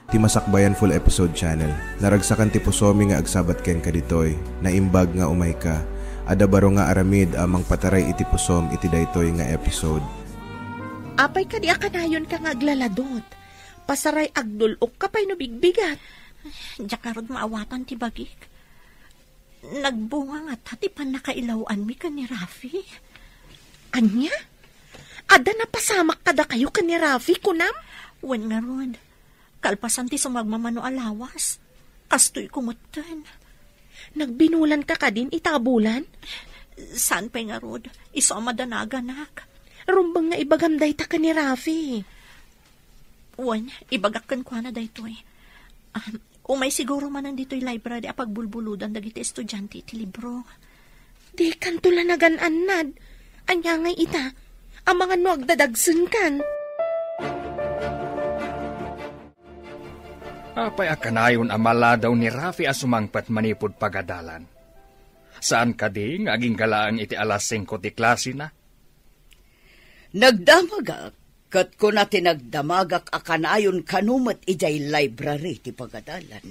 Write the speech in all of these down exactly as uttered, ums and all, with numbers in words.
Ti Masakbayan Full Episode Channel. Naragsakan ti pusomi nga agsabat kenka ditoy. Naimbag nga umayka. Adda baro nga aramid a mangpataray iti pusom iti daytoy nga episode. Apay kadi a kanayonka nga aglaladot? Pasaray agdul-okka pay no bigbigat. Diak ngarud maawatan ti bagik. Nagbunga ngata ti pannakailaw-anmi ken ni Rafi. Ania? Adda napasamak kadakayo ken ni Rafi, kunam? Wen ngarud, kalpasan ti sumagmamano a lawas, kastoy kumetten. Nagbinulanka kadin ita a bulan? Saan pay ngarud, isu a madanaganak. Rumbeng nga ibagam dayta ken ni Rafi. Wen, ibagak kenkuana daytoy. Ah, umay siguro manen ditoy library a pagbulbuludan dagiti estudiante iti libro. Dikanto la nagan-annad. Ania ngay ita? Amangan no agdadagsenkan. Apay a kanayon a maladaw ni Rafi a sumangpet manipud pagadalan? Saan kadi nga agingga laeng iti alas singko ti klasena? Nagdamagak, ket kuna ti nagdamagak a kanayon kano met idiay library ti pagadalan.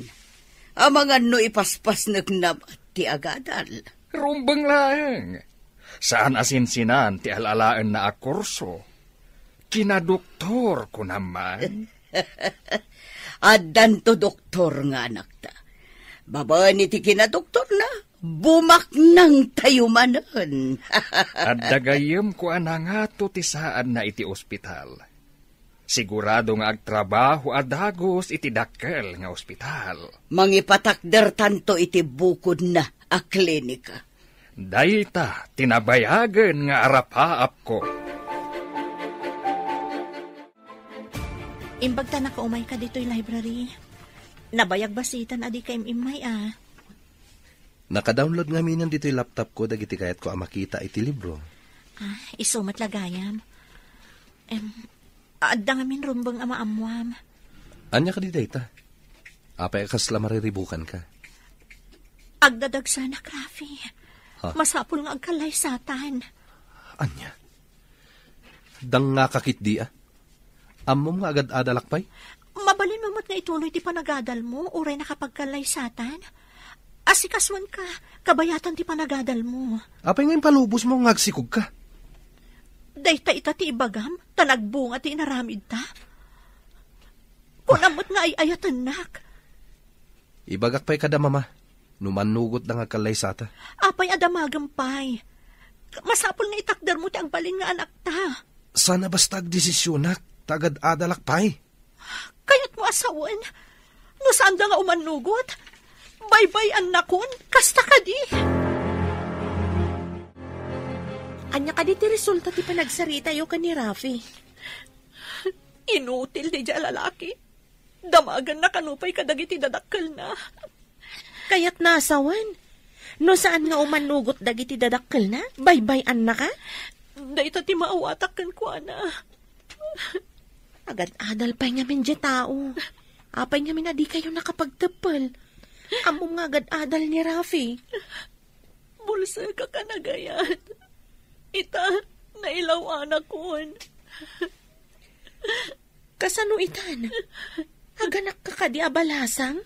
Amangan no ipaspasnekna met ti agadal. Rumbeng laeng. Saan a sinsinan ti al-alaenna a kurso. Kinadoktor, kunam man. Addanto doktor nga anakta. Babaen iti kinadoktorna, bumaknangtayo manen. Adda gayyemko a nangato ti saadna iti ospital. Sigurado nga agtrabaho a dagus iti dakkel nga ospital. Mangipatakdertanto iti bukodna a klinika. Dayta ti nabayagen nga arapaapko. Imbag ta nakaumayka ditoy library. Nabayag basiten a dika im-immay a. Naka-download ngaminen ditoy laptopko dagiti kayatko a makita iti libro. Ah, isu met la gayam. Em, adda ngamin rumbeng a maammuam. Ania kadi dayta? Apay a kasla mariribukanka? Agdadagsenak, Rafi. Ha? Masapul nga agkallaysatan. Ania? Dangngaka ketdi a? Ammom nga agad-adalak pay? Mabalinmo met nga ituloy ti panagadalmo, uray nakapagkallaysatan. Asikasuenka, kabayatan ti panagadalmo. Apay nga impalubosmo nga agsikogka? Dayta ita ti ibagam, ta nagbunga ti inaramidta. Kunam met nga ay-ayatennak. Ibagak pay kada mama, no mannugotda nga agkallaysata. Apay a damagem pay? Masapul nga itakdermo ti agbalin nga anakta. Saan a basta agdesisionak, ta agad-adalak pay. Kayatmo a sawen? No saanda nga umannugot, baybay-annakon, kasta kadi. Ania kadi ti resulta ti panagsaritayo ken ni Rafi? Inutil daydiay a lalaki. Damagenna kano pay kadagiti dadakkelna. Kayatna a sawen? No saan nga umannugot dagiti dadakkelna, baybay-annaka? Dayta ti maawatak kenkuana. Agad-adal pay ngamin diay tao. Apay ngamin a dikayo nakapagteppel? Ammom nga agad-adal ni Rafi. Bulsek a kanagayat. Ita, nailaw-anakon. Kasano itan? Aganakka kadi a balasang?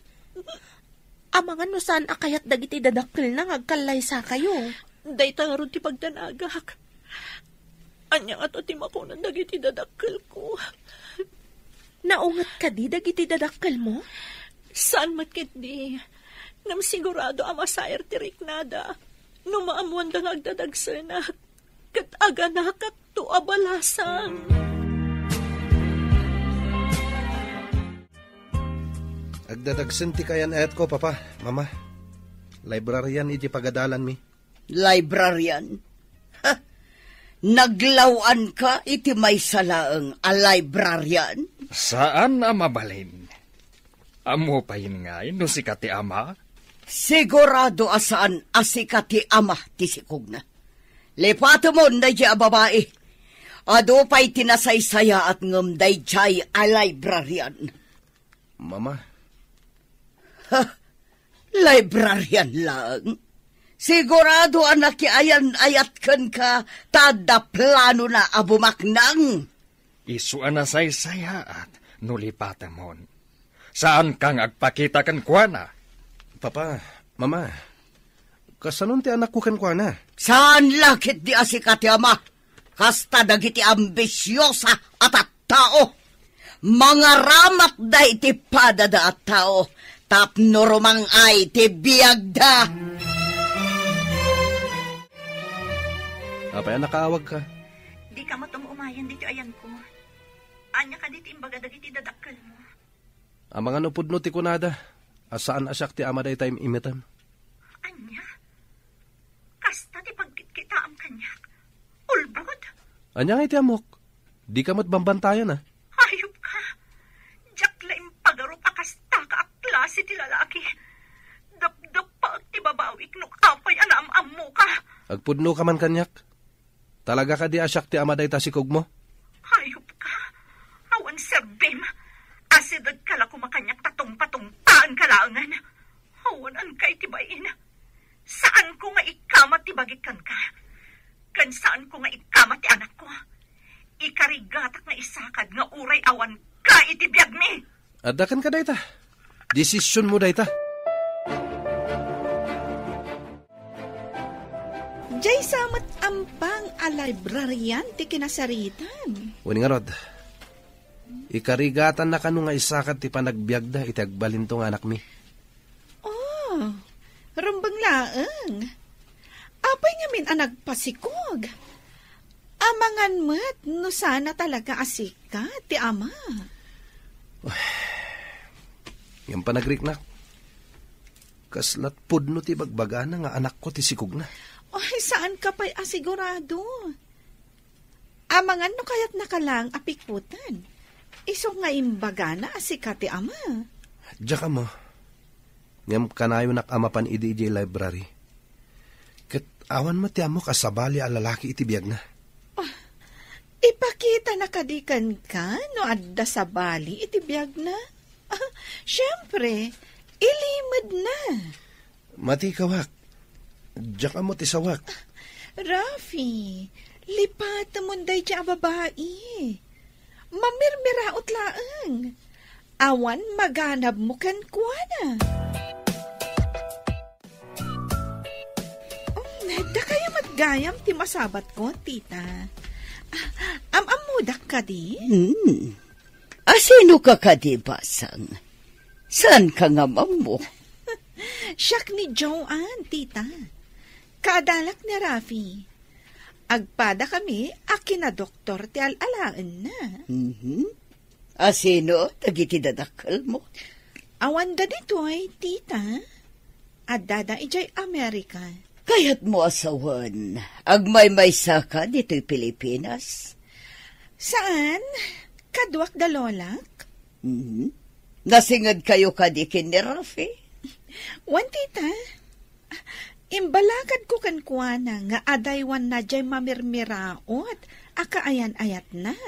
Amangan no saan a kayat dagiti dadakkelna nga agkallaysakayo. Dayta ngarud ti pagdanagak. Ania ngato ti makunan dagiti dadakkelko? Naunget kadi dagiti dadakkelmo? Saan met ketdi. Ngem sigurado a masair ti riknada no maammoanda nga agdadagsenak. Ket aganakakto a balasang. Agdadagsen ti kaayan-ayatko, Papa, Mama. Librarian iti pagadalanmi. Librarian? Ha? Naglaw-anka iti maysa laeng a librarian? Saan a mabalin. Ammo pay ngay no sika ti ama? Sigurado a saan a sika ti ama ti sikogna. Lipatemon daydiay a babai. Adu pay ti nasaysayaat ngem daydiay a librarian. Mama. Ha? Librarian laeng? Sigurado a nakiayan-ayat kenka ta adda planona a bumaknang. Isu a nasaysayaat no lipatemon. Saanka nga agpakita kenkuana? Papa, Mama, kasanon ti anakko kenkuana? Saan la ketdi a sika ti ama. Kasta dagiti ambisiosa a tattao. Mangaramatda iti padada a tao tapno rumang-ay ti biagda. Apay a nakaawagka? Dika met um-umayen ditoy ayanko. Ania kadi ti imbaga dagiti dadakkelmo? Amangan no pudno ti kunada a saan a siak ti ama dayta im-imetem. Ania? Kasta ti pagkitkitaem kaniak? Ulbod? Ania ngay ti ammok? Dika met bambantayan, a? Hayop ka! Diak la impagarup a kasta ka a klase ti lalaki. Dapdappaek ti babawik no apay a naam-ammoka. Agpudnoka man kaniak. Talaga kadi a siak ti ama dayta sikogmo? Hayop ka! Awan serbim! Asidegka la koma kaniak ta tungpatungpaanka laengen. Awan-anka iti bain. Saanko nga ikamat ti bagik kenka. Ken saanko nga ikamat ti anakko. Ikarigatak nga isakad nga uray awanka iti biagmi. Adda kenka dayta. Desisionmo dayta. Diay sa met ampang a librarian ti kinasaritam. Wen ngarud, ikarigatan na kano nga isakad ti panagbiagda iti agbalinto nga anakmi. Oh, rumbeng laeng. Apay ngamin a nagpasikog? Amangan met no saan a talaga a sika ti ama. Ngem panagriknak, kasla pudno ti bagbagana nga anakko ti sikogna. Ay, saanka pay a sigurado. Amangan no kayatnaka laeng a pikutan. Isu nga imbagana a sika ti ama. Diak ammo. Ngem kanayonak a mapan idi idiay library. Ket awan met ti ammok a sabali a lalaki iti biagna. Ah, ipakitana kadi kenka no adda sabali iti biagna? Ah, siempre, ilimedna. Mati kawak. Diak ammo ti sawak. Rafi, lipatemon daydi a babai. Mamirmiraot laeng. Awan maganabmo kenkuana. Um, dakayo met gayam ti masabatko, tita. Ah, am-ammodak kadi? Hmm. Asino ka kadi, Basang? Saan ka nga mammo? Siak ni Joanne, tita. Kaadalak ni Rafi. Agpada kami a kinadoktor ti al-alaenna. Mhm. Asino dagiti dadakkelmo? Awan da ditoy, tita. Addada idiay Amerika. Kayatmo a sawen, agmaymaysa ka ditoy Pilipinas? Saan? Kaduak da lolak. Mhm. Nasinged kayo kadi ken ni Rafi? Wen, tita. Imbalakadko kenkuana nga adaywanna diay mamirmiraot a kaayan-ayatna.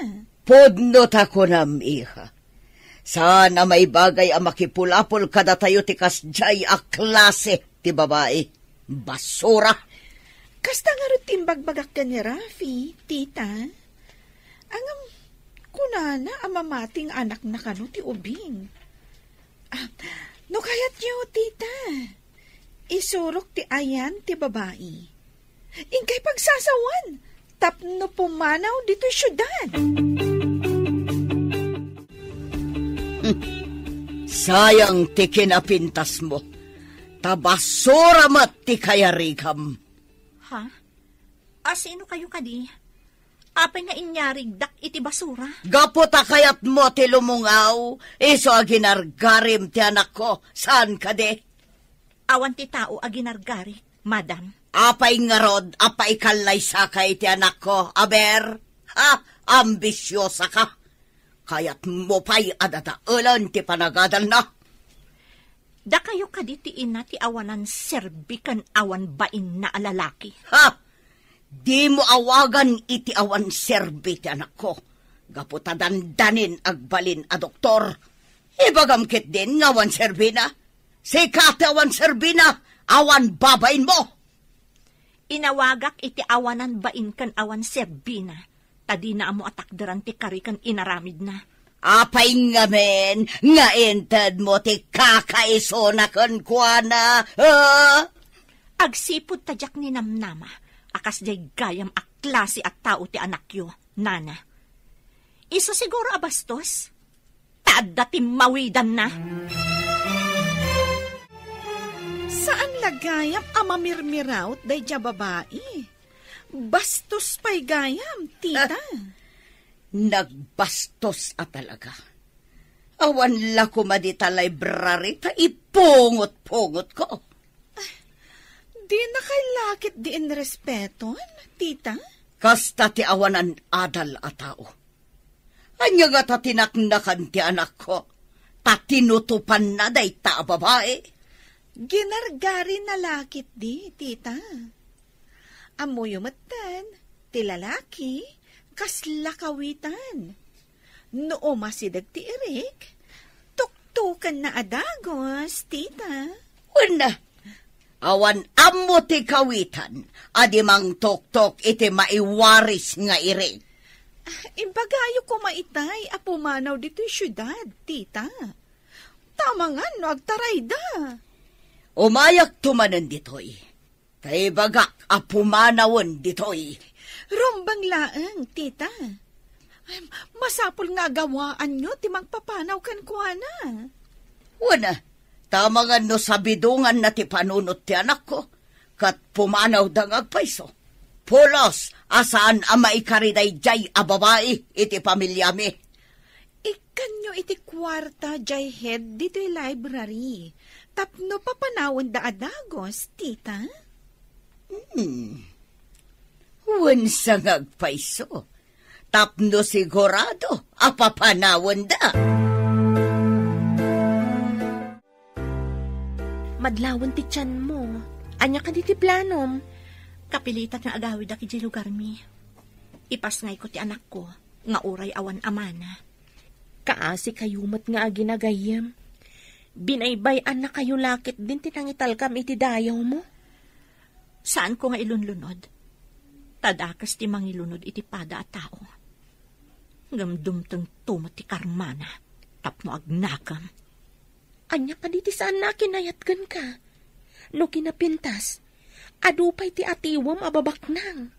Pudno ta kunam, iha. Saan a maibagay a makipulapol kadatayo ti kasdiay a klase ti babai. Basura! Kasta ngarud ti imbagbagak ken ni Rafi, tita. Ngem, kunana a mamati nga anakna kano ti ubing. Ah, no kayatyo, tita, isurok ti ayan ti babai. Inkay pagsasawan tapno pumanaw ditoy siudad. Sayang ti kinapintasmo, ta basura met ti kayarigam. Ha? Asino kayo kadi? Apay nga inyarigdak iti basura? Gapu ta kayatmo ti lumungaw, isu a ginargarim ti anakko, saan kadi? Awan ti tao a ginargarik, madam. Apay ngarud a paikallaysaka iti anakko, aber? Ha? Ambisiosa ka? Kayatmo pay a dadaelen ti panagadalna? Dakayo kadi ti ina ti awanan serbi ken awan bainna a lalaki? Ha? Dimo awagan iti awan serbi ti anakko, gapu ta dandanin agbalin a doktor. Ibagam ketdin nga awan serbina. Sika ti awan serbina, awan babainmo. Inawagak iti awanan bain ken awan serbina, ta dina ammo a takderan ti kari ken inaramidna. Apay ngamin nga intedmo ti kakaisuna kenkuana, ha? Agsipud ta diak ninamnama a kasdiay gayam a klase a tao ti anakyo, nana. Isu siguro a bastos? Ta adda timmawidanna. Saan la gayam a mamirmiraut daydiay a babai. Bastos pay gayam, tita. Ah, nagbastos a talaga. Awan la koma dita library ta ipungot-pungotko. Dina kay la ketdi inrespeton, tita? Kasta ti awanan adal a tao. Ania ngata ti naknakan ti anakko, ta tinutopanna dayta a babai? Ginargarina la ketdi, tita. Ammoyo metten, ti lalaki, kasla kawitan. No umasideg ti irik, tuktokenna a dagus, tita. Wen, awan ammo ti kawitan a di mangtuktok iti maiwaris nga irik. Ah, imbagayo koma itay a pumanaw ditoy siudad, tita. Tamangan no agtarayda. Umayakto manen ditoy. Ta ibagak a pumanawen ditoy. Rumbeng laeng, tita. Ay, masapul nga agawaanyo ti mangpapanaw kenkuana. Wen, tamangan no sabidonganna ti panunot ti anakko, ket pumanawda nga agpayso. Pulos a saan a maikari daydiay a babai iti pamiliami. Ikkanyo iti kuarta diay head ditoy library tapno papanawenda a dagus, tita? Hmm. Wen sa nga agpayso, tapno sigurado a papanawenda. Madlawen ti tianmo. Ania kadi ti planom? Kapilitan nga agawidak idiay lugarmi. Ipasngayko ti anakko nga uray awan amana. Kaasikayo met nga agina gayyem. Binaybay-annakayo la ketdin ti nangitalkam iti dayawmo. Saanko nga ilunlunod. Ta dakes ti mangilunod iti pada a tao. Ngem dumtengto met ti karmana tapno agnakem. Ania kadi ti saanna a kinayat kenka? No kinapintas, adu pay ti atiwem a babaknang.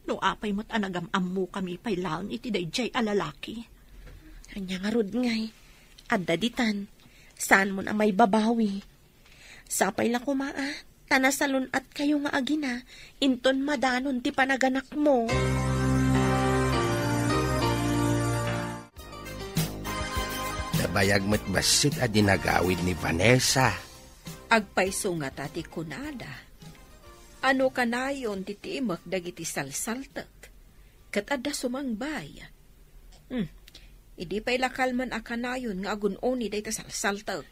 No apay met a nagam-ammokami pay laeng iti daydiay a lalaki. Ania ngarud ngay, adda ditan, saanmon a maibabawi. Sapay la koma a, ta nasalun-atkayo nga agina, inton madanon ti panaganakmo. Nabayag met bassit a dinagawid ni Vanessa. Agpayso ngata ti kunada. Ano kanayon ti timek dagiti salsaltek? Ket adda sumangbay. Hmm. Idi pay la kalman a kanayon nga agun-oni dayta salsaltek.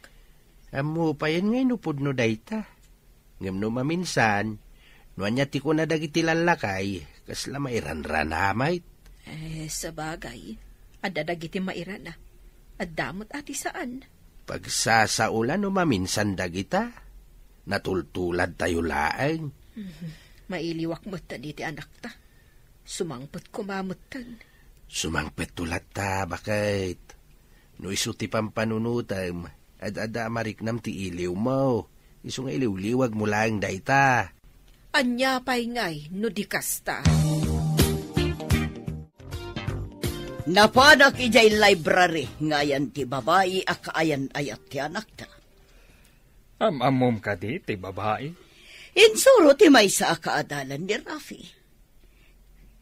Ammo payen nga inupod no dayta. Ngem no maminsan, no ania ti kuna dagiti lallakay, kasla mairanrana met. Eh, sabagay, adda dagiti mairana. Adda met a ti saan. Pagsasaola no maminsan dagita. Natultuladtayo laeng. Mhm. Mailiwak metten iti anakta. Sumangpet koma metten. Sumangpetto latta, baket. No isu ti pampanunotem, ad-adda a mariknam ti iliwmo. Isu nga iliwliwagmo laeng dayta. Ania pay ngay no di kasta? Napanak idiay library nga ayan ti babai a kaayan-ayat ti anakta. Am-ammom kadi ti babai? Insuro ti maysa a kaadalan ni Rafi.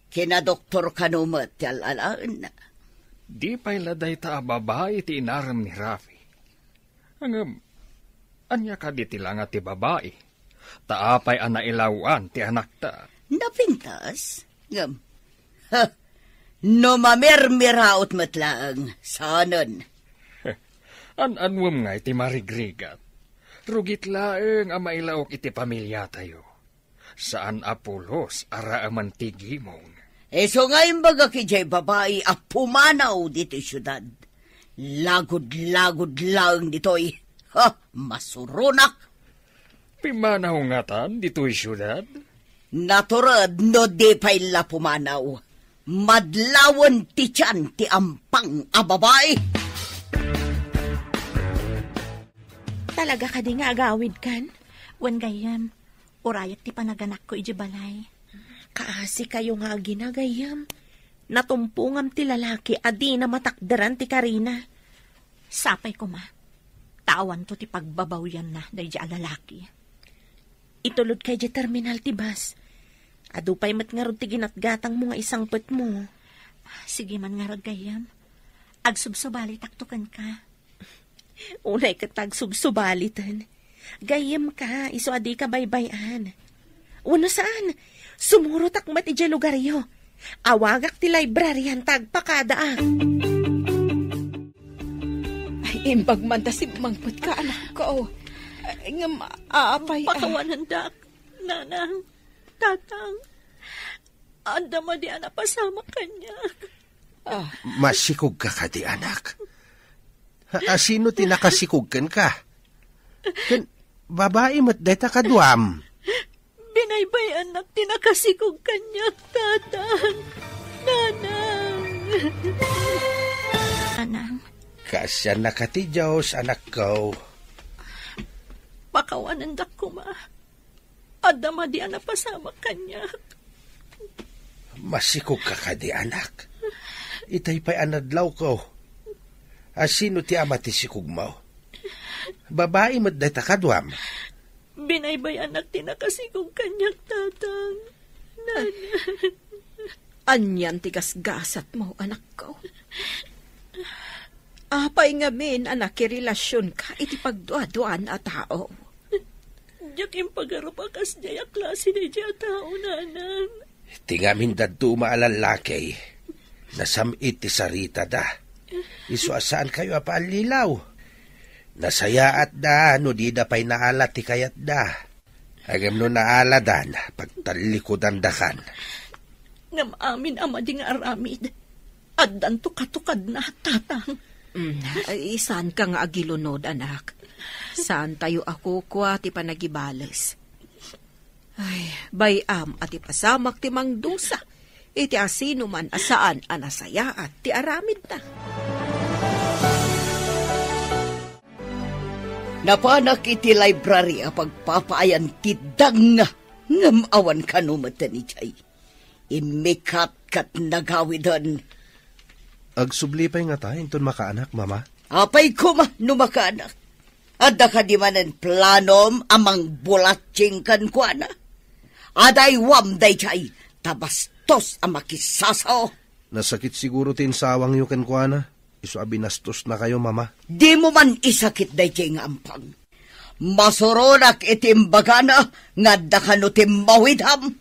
Kinadoktor kano met ti al-alaenna. Di pay la dayta a babai ti inarem ni Rafi. Ngem, ania kadi ti langa ti babai? Ta apay a nailaw-an ti anakta? Napintas? Ngem, ha, no mamirmiraot met laeng, saanen. An-anuem ngay ti marigrigat? Rugit laeng a mailaok iti pamiliatayo. Saan a pulos a raaman ti gimong. Isu nga imbagak idiay babai a pumanaw ditoy siudad. Lagud-lagud laeng ditoy. Ha, masuronak. Pimanaw ngatan ditoy siudad? Natured no di pay la pumanaw. Madlawen ti tian ti ampang a babai. Talaga kadi nga agawidkan? Wen gayyem, urayek ti panaganakko idiay balay. Kaasi kayo nga agina, gayyem. Natumpongam ti lalaki a dina matakderan ti karina. Sapay koma, ta awanto ti pagbabawyanna daydiay a lalaki. Itulodka idiay terminal ti bus. Adu pay met ngarud ti ginatgatangmo nga isangpetmo. Sige man ngarud, gayyem. Agsubsubalitakto kenka. Unay ket agsubsubaliten. Gayyemka, isu a dika baybay-an. Wenno saan, sumurotak met idiay lugaryo. Awagak ti librarian ta agpakadaak. Ay, imbag man ta simmangpetka, anakko. Ay, ngem, apay, ah. Pakawanendak, nanang, tatang. Adda madi a napasamak kaniak. Ah. Masikogka kadi, anak? Ha, a, sino ti nakasikog kenka? Ken babai met dayta kaduam. Binaybay-annak ti nakasikog kaniak, tatang. Nanang. Nanang. Kaasiannaka ti Dios, anakko. Pakawanendak koma. Adda madi a napasamak kaniak. Masikogka kadi, anak? Itay pay a nadlawko. A, sino ti ama ti sikogmo? Babai met dayta kaduam. Binaybay-annak ti nakasikog kaniak, tatang. Nanang. Anian ti gasgasatmo, anakko? Apay ngamin a nakirelasionka iti pagduaduan a tao? Diak impagarup a kasdiay a klase daydiay a tao, nanang. Ti ngamin dadduma a lallaki, nasam-it ti saritada. Isu a saankayo a paallilaw. Nasayaatda no dida pay naala ti kayatda. Ngem no naaladan, pagtallikudandakan. Ngem amin a madi nga aramid, addanto katukadna, tatang. Mm, ay, saanka nga agilunod, anak. Saantayo a kukua ti panagibales. Ay, bay-am a ti pasamak ti mangdusa iti asinoman a saan a nasayaat ti aramidna. Napanak iti library a pagpapaayan ti dangna, ngem awan kano met idiay. Immikat ket nagawiden. Agsubli pay ngata inton makaanak, Mama? Apay koma no makaanak? Adda kadi manen planom a mangbulatsing kenkuana? Adaywam daydiay, ta bastos a makisasao. Nasakit siguro ti insawangyo kenkuana. Isu a binastosnakayo, Mama. Dimo man isakit daydiay nga ampang. Masuronak iti imbagana nga adda kano timmawidam.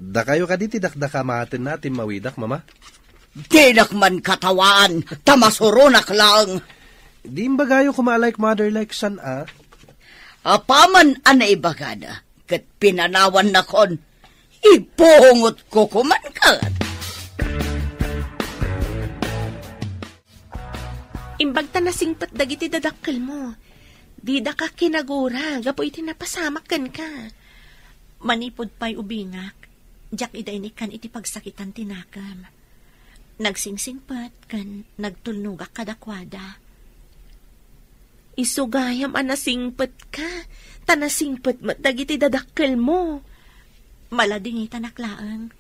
Dakayo kadi ti dakdakamatenna a timmawidak, Mama? Dinak man katawaan, ta masuronak laeng. Di imbagayo koma a like mother, like son, a? Apaman a naibagana, ket pinanawannakon, ibungotko koman ket. Imbag ta nasingpet dagiti dadakkelmo. Didaka kinagura gapu iti napasamak kenka. Manipud pay ubingak, diak idainikan iti pagsakitan ti nakem. Nagsingsingpet ken nagtulnogak kadakuada. Isu gayam a nasingpetka, ta nasingpet met dagiti dadakkelmo. Maladingitanak laeng,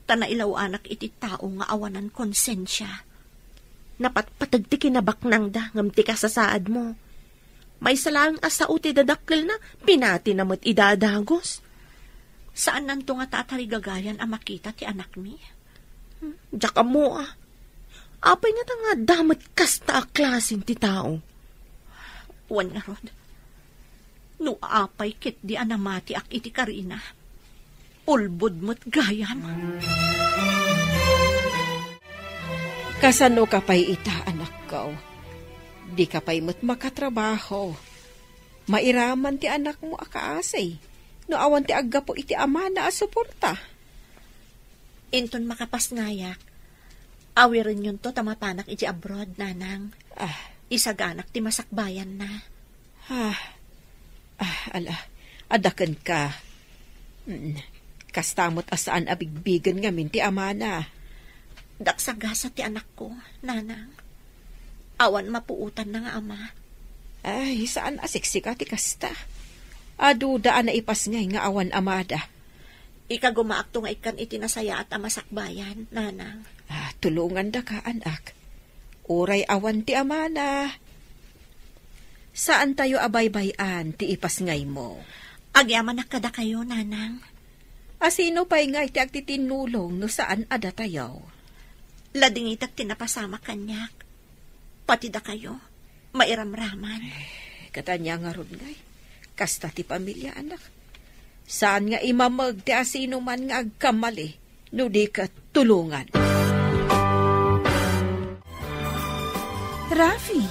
ta nailaw-anak iti tao nga awanan konsensia. Napatpateg ti kinabaknangda ngem ti kasasaadmo. Maysa laeng a sao ti dadakkelna, pinatina met ida a dagus. Saannanto ngata a tarigagayan a makita ti anakmi? Hmm, diak ammo a. Apay ngata nga adda met kasta a klasen ti tao? Wen ngarud, no apay ketdi a namatiak iti karina, ulbod met gayam. Kasano ka pay ita, anakko? Di ka pay met makatrabaho. Mairaman ti anakmo a kaasi no awan ti aggapu iti amana a suporta. Inton makapasngayak, awirenyonto ta mapanak iti abroad, nanang. Ah. Isaganak ti masakbayanna. Ah. Ah, ala, adda kenka. Mm. Kasta met a saan a bigbigen ngamin ti amana. Daksagasat ti anakko, nanang. Awan mapuotanna nga ama. Ay, saan a siksika ti kasta. Aduda a naipasngay nga awan amada. Ikagumaakto nga ikkan iti nasayaat a masakbayan, nanang. Ah, tulongandaka, anak. Uray awan ti amana, saantayo a baybay-an ti ipasngaymo. Agyamanak kadakayo, nanang. A sino pay ngay ti agtitinnulong no saan a datayo? Ladingitak ti napasamak kaniak. Pati dakayo, mairamraman. Eh, katanya ngarud ngay. Kasta ti pamilya, anak. Saan nga imameg ti asinoman nga agkamali no di ket tulongan. Rafi,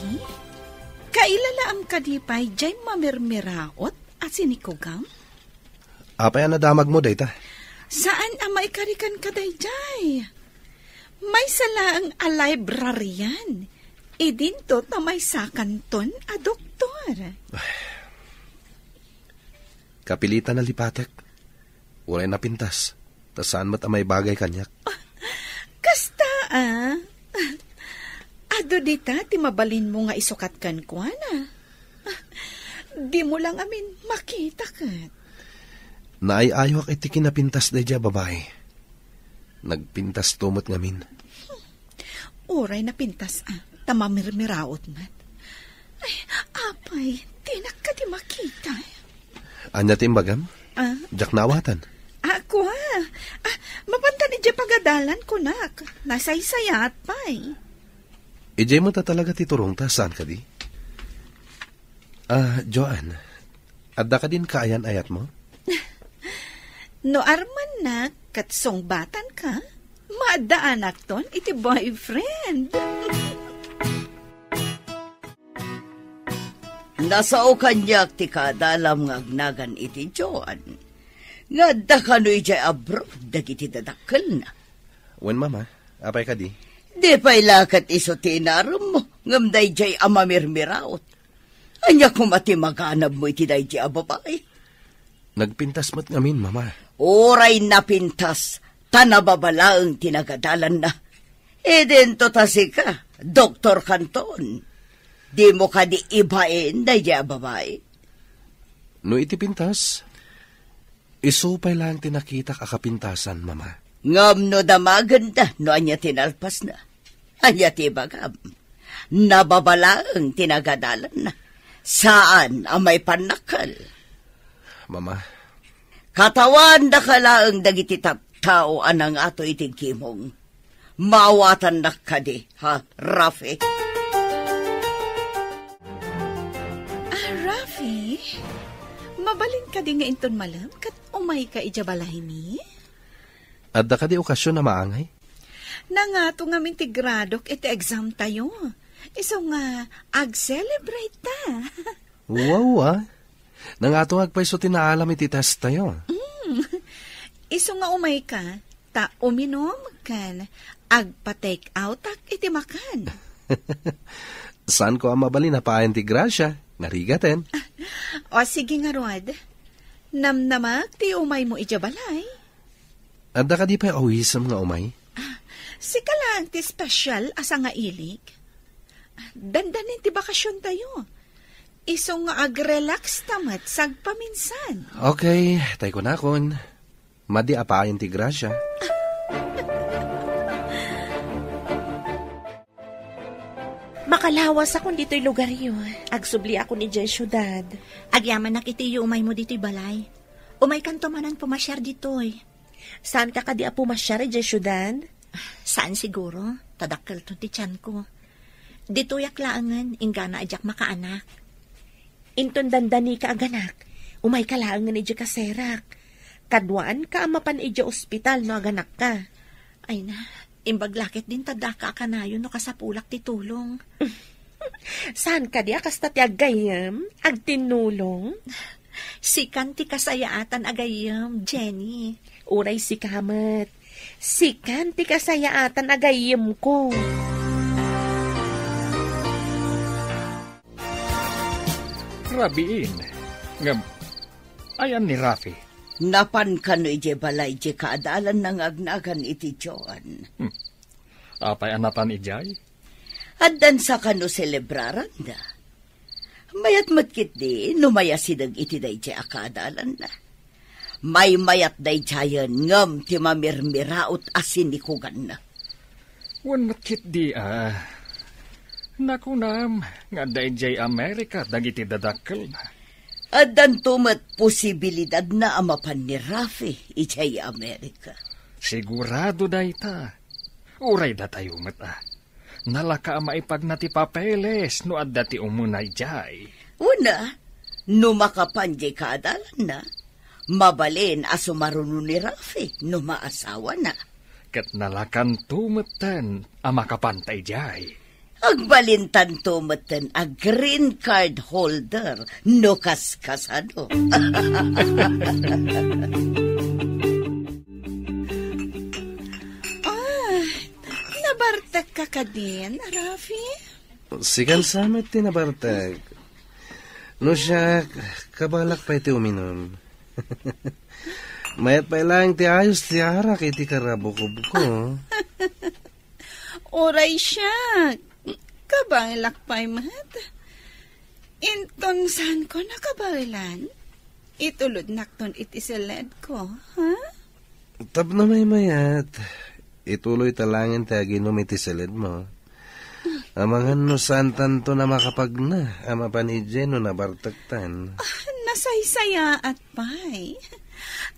kailalaam kadi pay jay mamirmiraot a sinikugam? Apay a nadamagmo dayta? Saan a maikarikan ka dayjay? Maysa laeng a librarian. Idinto ta maysakanton a doktor. Kapilitan a lipatek. Uray napintas, ta saan met a maibagay kaniak. Kasta, a? Adu dita ti mabalinmo nga isukat kenkuana. Dimo la ngamin makita ket. Naay-ayoak iti kinapintas daydiay a babai. Nagpintasto met ngamin. Uray napintas a, ta mamirmiraot met. Ay, apay, dinak kadi makita. Ania ti imbagam? Ah? Diak naawatan. Ah, kua. Ah, mapantan idiay pagadalan, kunak. Nasaysayaat pay. Idiay met a talaga ti turongta, saan kadi? Ah, Joan, adda kadin kaayan-ayatmo? No armannak ket sungbatanka, maaddaanakton iti boyfriend. Nasao kaniak ti kaadalam nga agnagan iti Joan, nga adda kano idiay abroad dagiti dadakkelna. Wen, Mama, apay kadi? Di pay la ket isu ti inaremmo, ngem daydiay a mamirmiraot. Ania koma ti maganabmo iti daydiay a babai? Nagpintas met ngamin, Mama. Uray napintas, ta nababalaeng ti nagadalanna. Idinto ta sika, doktor kanton. Dimo kadi ibain daydiay a babai? No iti pintas, isu pay laeng ti nakitak a kapintasan, Mama. Ngem no damagenda no ania ti nalpasna, ania ti ibagam? Nababalaeng ti nagadalanna. Saan a maipannakkel. Mama. Katawandaka laeng dagiti tattao a nangato iti gimong. Maawatannak kadi, ha, Rafi? Ah, Rafi, mabalin kadi nga inton malem ket umayka idiay balaymi? Adda kadi okasion a maangay? Nangato ngamin ti gradok iti exam tayo. Isu nga ag-celebrate ta. Wow, ah. Nangato nga agpayso ti naalam iti test tayo. Mm. Isu nga umayka, ta uminum ken agpa-take out-ak iti makan. Saanko a mabalin a paayan ti grasia, narigaten. O, sige ngarud. Namnamak ti umaymo idiay balay. Adda kadi pay awisem nga umay? Ah, sika laeng ti special a sangailik. Dandanin ti bakasion tayo. Isu nga ag-relax ta met sagpaminsan. Okay, tay kunakon. Madi a paayan ti grasia. Makalawasakon ditoy lugaryo. Agsubliakon idiay siudad. Agyamanak iti iyo umaymo ditoy balay. Umaykanto manen pumasiar ditoy. Saanka kadi a pumasiar idiay siudad? Saan siguro, ta dakkelton ti tianko. Ditoyak laengen, inggana a diak makaanak. Inton dandanika a ganak, umayka laengen idiay kaserak. Kaduaanka a mapan idiay ospital no aganakka. Ay na, imbag la ketdin ta daka a kanayon no kasapulak ti tulong. Saan kadi a kasta ti aggayyem, agtinnulong? Sikan ti kasayaatan a gayyem, Jenny. Uray sika met. Sikan ti kasayaatan a gayyemko. Rabiin, ngem ayan ni Rafi. Napan kano idiay balay diay kaadalanna nga agnagan iti Joan. Hmm. Apay a napan idiay? Addan sa kano selebraranda. Mayat met ketdi no mayasideg iti daydiay a kaadalanna. Maymayat daydiayen ngem ti mamirmiraot a sinikuganna. Wen met ketdi a. Nakunam nga adda idiay Amerika dagiti dadakkelna. Addanto met posibilidadna a mapan ni Rafi idiay Amerika. Sigurado dayta. Uray datayo met a. Nalaka a maipagna ti papeles no adda ti umuna idiay. Una, no makapan diay kaadalanna, mabalin a sumaruno ni Rafi no maasawana. Ket nalakanto metten a makapanta idiay. Agbalintanto metten a green card holder no kaskasano. Ah, nabartekka kadin, Rafi? Sikan sa met ti nabartek. No siak, kabaelak pay ti uminum. Mayat pay laeng ti ayos ti arak iti karabukobko. Uray siak, kabaelak pay met. Inton saanko nakabaelan, itulodnakton iti seledko, ha? Tapno maymayat, ituloyta laengen ti aginum iti seledmo. Amangan no saantanto a makapagna a mapan idiay no nabartektan. Ah, nasaysayaat pay.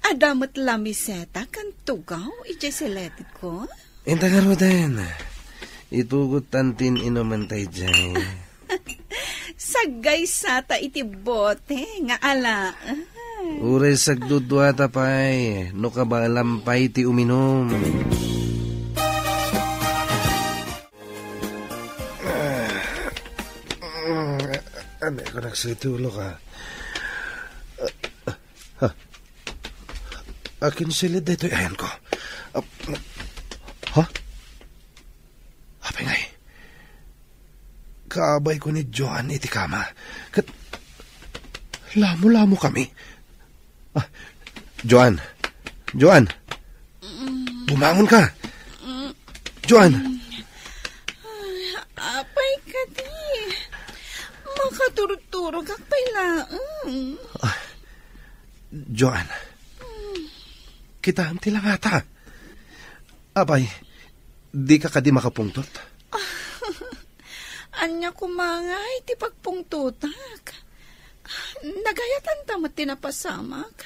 Adda met lamiseta ken tugaw idiay seledko. Inta ngaruden, itugottan ti in-inumenta idiay. Saggaysata iti bote nga alaen. Uray sagduduata pay, no kabaelam pay ti uminum. Ano ko nagsitulo ka? Ha? Akin silid daytoy ayanko. Ah, ha? Apay ngay? Kaabayko ni Joan iti kama. Ket lamo-lamo kami. Ah, Joan. Joan. Bumangon ka. Joan. Ay, apay kadi. Makaturturogak pay laeng. Ah, Joan. Kitaem ti langata. Apay, dika kadi makapungtot? Ania koma ngay ti pagpungtotak? Nagayatanta met ti napasamak.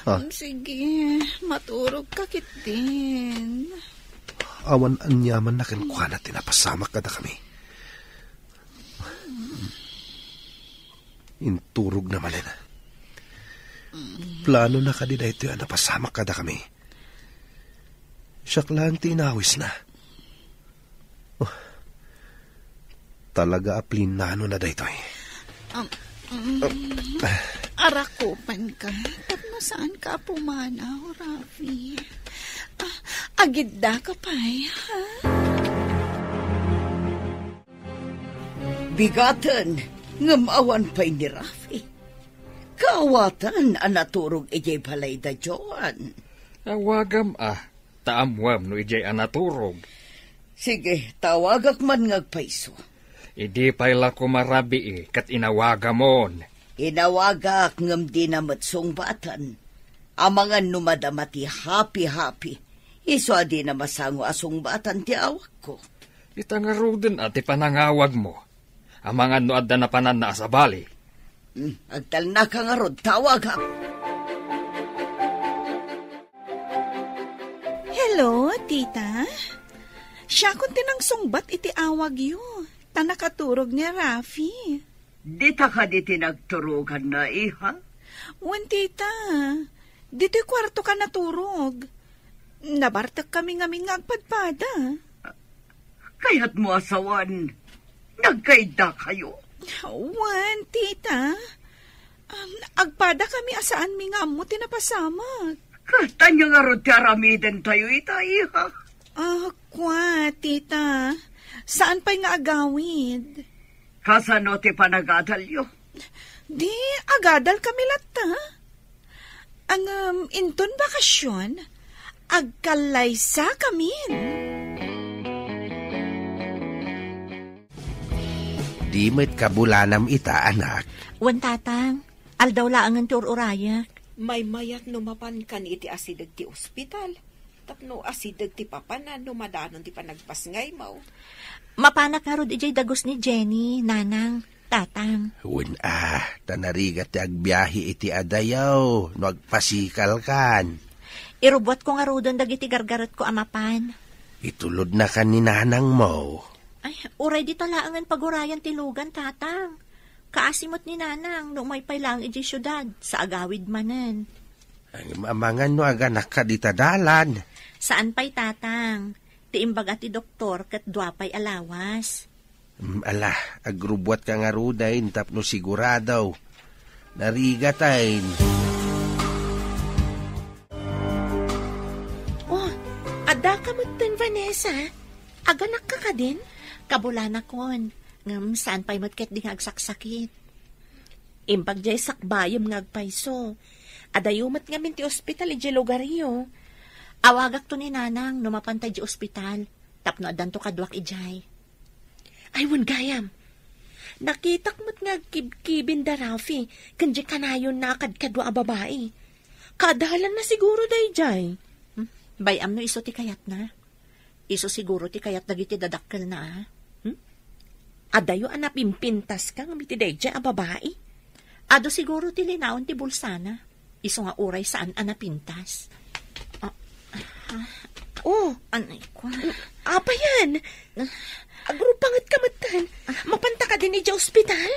Ah. Sige, maturogka ketdin. Awan aniamanna kenkuana ti napasamak kadakami. Inturogna manen. Planona kadi daytoy a napasamak kadakami? Siak laeng ti inawisna. Oh, talaga a plinanona daytoy. Um, um, arakupanka, tapno saanka a pumanaw, Rafi. Ah, agiddaka pay, ha? Bigaten, ngem awan pay ni Rafi. Kaawatan a naturog idiay balayda Joan. Awagam a, ta ammoam no idiay a naturog. Sige, tawagak man nga agpayso. Idi pay la koma rabii ket inawagamon. Inawagak ngem dina met sungbatan. Amangan no madama ti hapi-hapi, isu a dina masango a sungbatan ti awagko. Ita ngaruden a ti panangawagmo. Amangan no adda napananna a sabali. Hmm, agtalnaka ngarud, tawagak. Hello, tita. Siakon ti nangsungbat iti awagyo, ta nakaturog ni Rafi. Dita kadi ti nagturoganna, iha? Wen, tita. Ditoy kuartoka naturog. Nabartek kami ngamin nga agpadpada. Kayatmo a sawen, nagkaiddakayo? Wen, tita. Um, agpada kami a saanmi nga ammo ti napasamak. Ket ania ngarud ti aramidentayo ita, iha? Ah, kua, tita. Saan pay nga agawid. Kasano ti panagadalyo? Di, agadal kami latta. Ngem inton bakasion, agkallaysakamin. Di met kabulanam ita, anak. Wen, Tatang. Aldaw laengen ti ur-urayak. Maymayat no mapankan iti asideg ti ospital. Tapno asideg ti papanan no madanon ti panagpasngaymo. Mapanak ngarud idiay dagus ni Jenny, Nanang, Tatang. Wen a, ta narigat ti agbiahe iti adayo no agpasikalkan. Irubbuatko ngaruden dagiti gargaretko a mapan. Itulodnakan ni nanangmo. Ay, uray dita laengen pagurayan ti lugan, Tatang. Kaasi met ni Nanang no umay pay laeng idiay siudad, sa agawid manen. Ay, amangan no aganakka dita dalan. Saan pay, Tatang. Ti imbaga ti doktor ket dua pay a lawas. Mm, ala, agrubbuatka ngaruden tapno sigurado. Narigatay. Oh, addaka metten, Vanessa. Aganakka kadin? Kabulanakon, ngem saan pay met ketdi nga agsaksakit. Imbag diay sakbayem nga agpayso. Adayo met ngamin ti ospital idiay lugaryo. Awagakto ni Nanang no mapanta idiay ospital, tapno addanto kaduak idiay. Ay, wen gayam. Nakitak met nga agkibkibin da Rafi ken diay kanayonna a kadkadua a babai. Kaadalanna siguro daydiay. Hmm? Bay-am no isu ti kayatna. Isu siguro ti kayat dagiti dadakkelna, a. Hmm? Adayo a napimpintaska ngem iti daydiay a babai. Adu siguro ti linaon ti bulsana. Isu nga uray saan a napintas. Ah, ah. Oh, anay ko. Apayan? Agrupangetka metten. Mapanta kadin idiay ospital?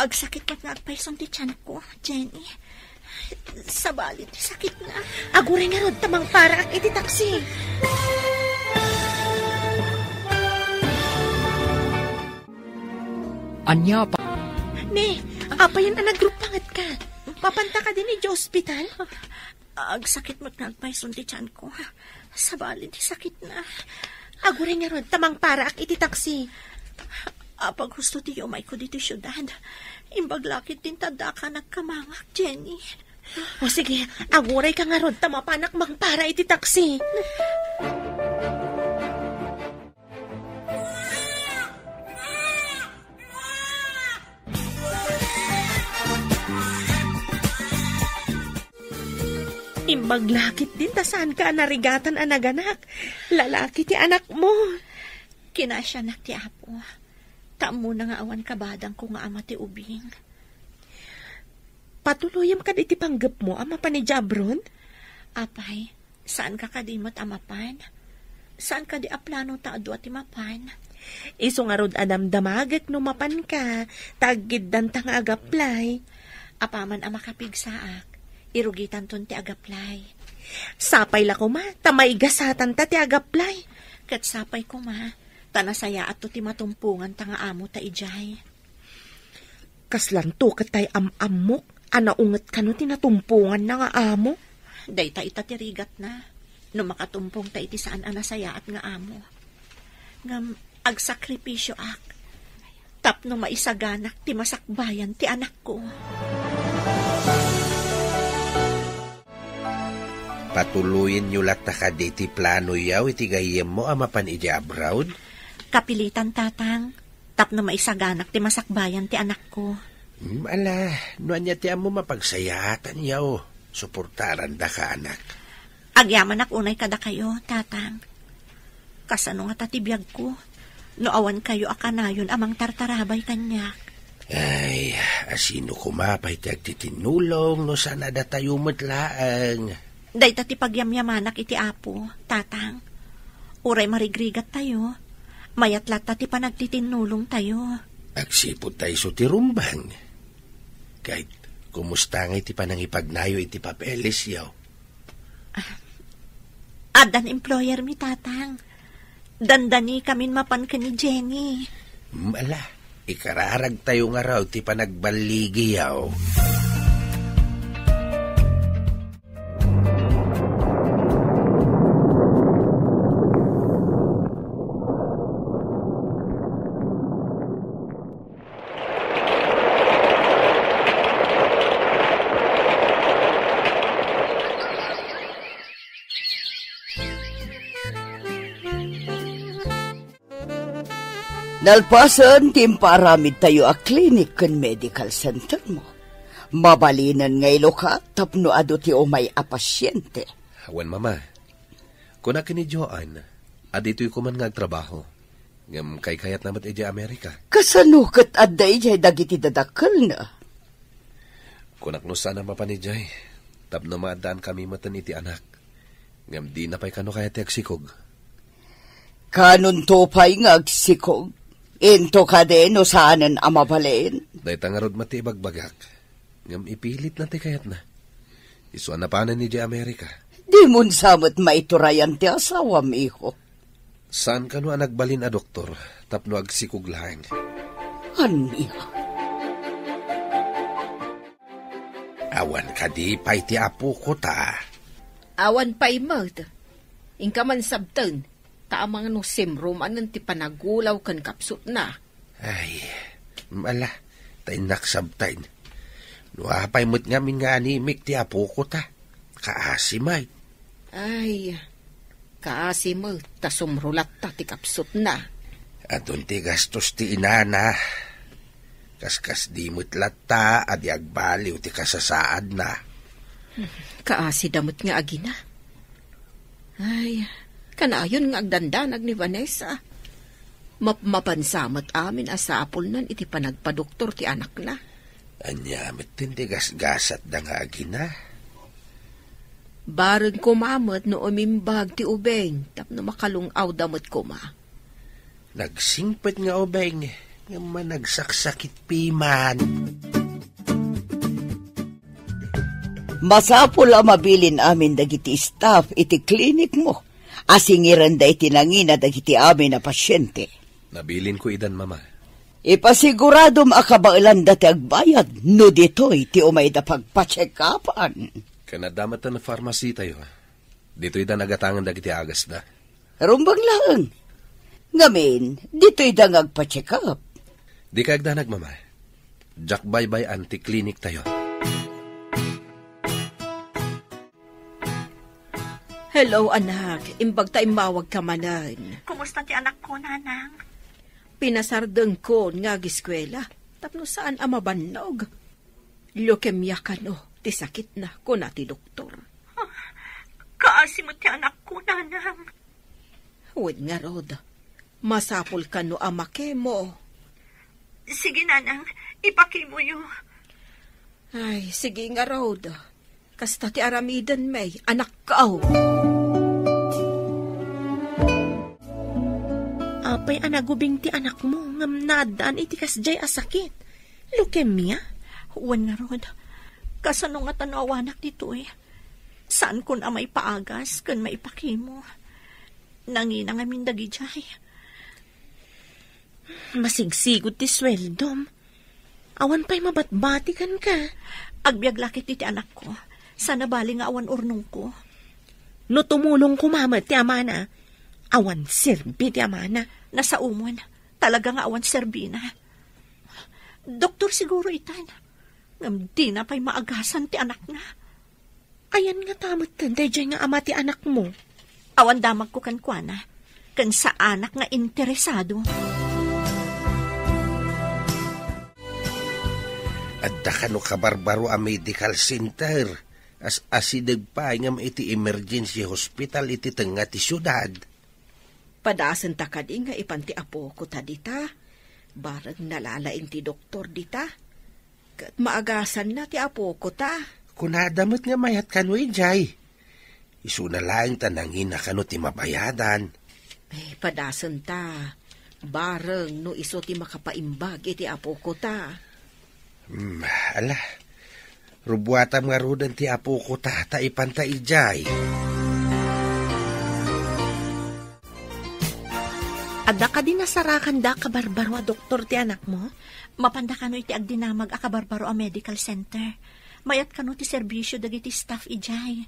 Agsakit met nga agpayson ti tianko, Jenny. Sabali ti sakitna. Aguray ngarud ta mangparaak iti taksi. Ania pa? Ne, apayan a nagrupangetka? Mapanta kadin idiay ospital? Agsakit met nga agpayson ti tianko. Sabali ti sakitna. Aguray ngarud ta mangparaak iti taksi. Apag husto ti umayko ditoy siudad. Imbag la ketdin ta addaka nagkamangak, Jenny. O sige, agurayka ngarud ta mapanak mangpara iti taksi. Imbag la ketdin ta saanka a narigatan a naganak. Lalaki ti anakmo. Kinasianak ti Apo. Ta ammona nga awan kabadangko nga ama ti ubing. Patuloyem kadi ti panggepmo a mapan idiay abroad? Apay, saanka kadi met a mapan? Saan kadi a plano ta adu a ti mapan? Isu ngarud a damdamagek no mapanka, ta aggiddanta nga agaplay. Apaman a makapigsaak, irugitanton ti agaplay. Sapay la koma, ta maigasatanta ti agaplay. Ket sapay koma, ta nasayaatto ti matumponganta nga amota idiay. Kaslanto ket tay am-ammok a naunget kano ti natumponganna nga amo? Dayta ita ti rigatna, no makatumpongta iti saan a nasayaat nga amo. Ngem agsakripisioak tapno maisaganak ti masakbayan ti anakko. Patuloyenyo latta kadi ti planoyo iti gayyemmo a mapan idiay abroad? Kapilitan, Tatang, tapno maisaganak ti masakbayan ti anakko. Hmm, ala, no ania ti ammom a pagsayaatanyo, suportarandaka, anak. Agyamanak unay kadakayo, Tatang. Kasano ngata ti biagko no awan kayo a kanayon a mangtartarabay kaniak? Ay, asino koma pay ti agtitinnulong no saan a datayo met laeng? Dayta ti pagyamyamanak iti Apo, Tatang. Uray marigrigattayo, mayat latta ti panagtitinnulongtayo. Agsipud ta isu ti rumbeng. Ket, kumusta ngay ti panangipagnayo iti papelesyo? Ah, addan employer mi, Tatang. Dandanikamin mapan ken ni Jenny. Hmm, ala, ikararagtayo ngarud ti panagballigiyo. Kalpasan ti impaaramidtayo a clinic ken medical center mo, mabalinen nga ilukat tapno adu ti umay a pasyente. Wen, Mama, kuna ken ni Joan a ditoy koma nga agtrabaho. Ngem kaykayatna met idiay Amerika. Kasano ket adda idiay dagiti dadakkelna? Kunak no saan a mapan idiay, tapno maaddaankamin metten iti anak. Ngem dina pay kano kayat ti agsikog. Kanonto pay nga agsikog? Into kadi no saanen a mabalin? Dayta ngarud met ti ibagbagak. Ngem ipilitna ti kayatna. Isu a napanen idiay Amerika. Dimon sa met maiturayan ti asawam, iho. Saan kano a nagbalin a doktor tapno agsikog laeng? Ania? Awan kadi pay ti apokota? Awan pay met. Inka man sabten, ta amangan no simro manen ti panagulaw ken kapsutna. Ay, ala, ta innak sabten. No apay met ngamin nga animik ti apokota, kaasi met. Ay, kaasi met ta sumro latta ti kapsutna. Adun ti gastos ti inana. Kaskasdi met latta a di agbaliw ti kasasaadna. Kaasida met nga agina. Ay, kanayon nga agdandanag ni Vanessa. Mapmapansa met amin a sapulnan iti panagpadoktor ti anakna. Ania met ti gasgasatda nga agina? Bareng koma met no umimbag ti ubing tapno makalung-awda met koma. Nagsingpet nga ubing, ngem managsaksakit piman. Masapul a mabilin amin dagiti staff iti klinik mo a singirenda iti nangina dagiti amin a pasyente. Nabilinko idan, Mama. Ipasiguradom a kabaelanda ti agbayad no ditoy ti umayda pagpacheck-upan. Ken adda met ti pharmacy tayo. Ditoyda nagatangan dagiti agasda. Rumbeng laeng. Ngamin, ditoyda nga agpa-check up. Dika agdanag, Mama. Diak baybay-an ti klinik tayo. Hello, anak. Imbag ta immawagka manen. Kumusta ti anakko, Nanang? Pinasardengkon nga agiskuela tapno saan a mabannog. Leukemia kano ti sakitna, kuna ti doktor. Kaasi met ti anakko, Nanang. Wen ngarud, masapul kano a makemo. Sige, Nanang, ipakimoyo. Ay, sige ngarud. Kasta ti aramiden, may anakko. Apay a nagubing ti anakmo ngem naaddaan iti kasdiay a sakit? Leukemia? Wen ngarud, kasano ngata no awanak ditoy? Saankon a maipaagas ken maipakemo. Nangina ngamin dagidiay. Masigsigud ti sueldom. Awan pay mabatbati kenka. Agbiag la ket iti anakko. Saan a bali nga awan urnongko. No tumulong koma met ti amana, awan serbi ti amana. Nasaomon. Talaga nga awan serbina. Doktor siguro itan. Ngem dina pay maagasan ti anakna. Ayan ngata metten daydiay nga ama ti anakmo? Awan damagko kenkuana, ken saanak nga interesado. Adda kano kabarbaro a medical center, as asideg pay ngem iti emergency hospital iti tengnga ti siudad. Padasenta kadi nga ipan ti apokota dita? Bareng nalalaing ti doktor dita. Ket maagasanna ti apokota. Kunada met nga mayat kano idiay. Isuna laeng ta nangina kano ti mabayadan. Eh, padasenta. Bareng no isu ti makapaimbag iti apokota. Hmm, ala. Rubuatam ngaruden ti apokota ta ipanta idiay. Adda kadi nasarakanda a kabarbaro a doktor ti anakmo? Mapanda kano iti agdinamag a kabarbaro a medical center. Mayat kano ti serbisio dagiti staff idiay.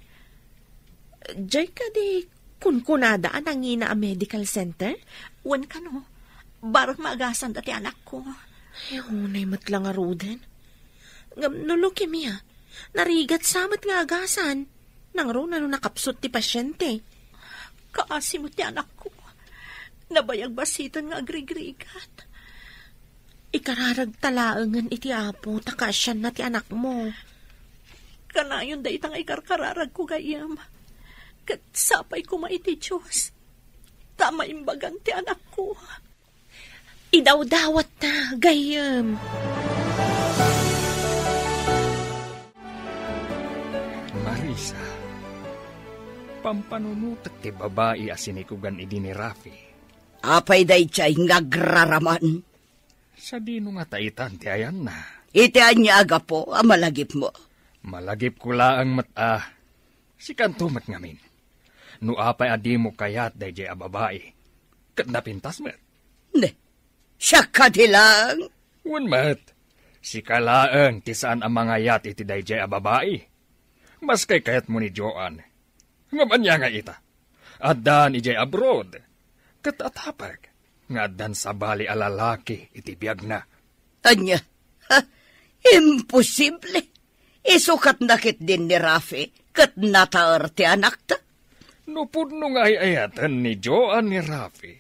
Diay kadi kunkunada a nangina a medical center? Wen kano, bareng maagasanda ti anakko. Ay, unay met la ngaruden. Ngem no leukemia, narigat sa met nga agasan. Nangruna no nakapsut ti pasyente. Kaasi met ti anakko. Nabayag basiten nga agrigrigat. Ikararagta laengen iti Apo ta kaasianna ti anakmo. Kanayon dayta nga ikarkararagko, gayyem. Ket sapay koma iti Dios ta maimbagan ti anakko. Idawdawatta, gayyem. Marisa, pampanunotek ti babai a sinikugan idi ni Rafi. Apay daydiay nga agraraman? Sadino ngata itan ti ayanna? Iti ania a gapu a malagipmo? Malagipko laeng met a, sikanto met ngamin. No apay a dimo kayat daydiay a babai, ket napintas met. Ne, siak kadi laeng? Wen met, sika laeng ti saan a mangayat iti daydiay a babai. Maski kayatmo ni Joan. Ngem ania nga ita? Addan idiay abroad. Ket atapek nga addan sabali a lalaki iti biagna. Ania? Ha? Imposible! Isukatna ketdin ni Rafi ket nataer ti anakta. No pudno nga ay-ayaten ni Joan ni Rafi,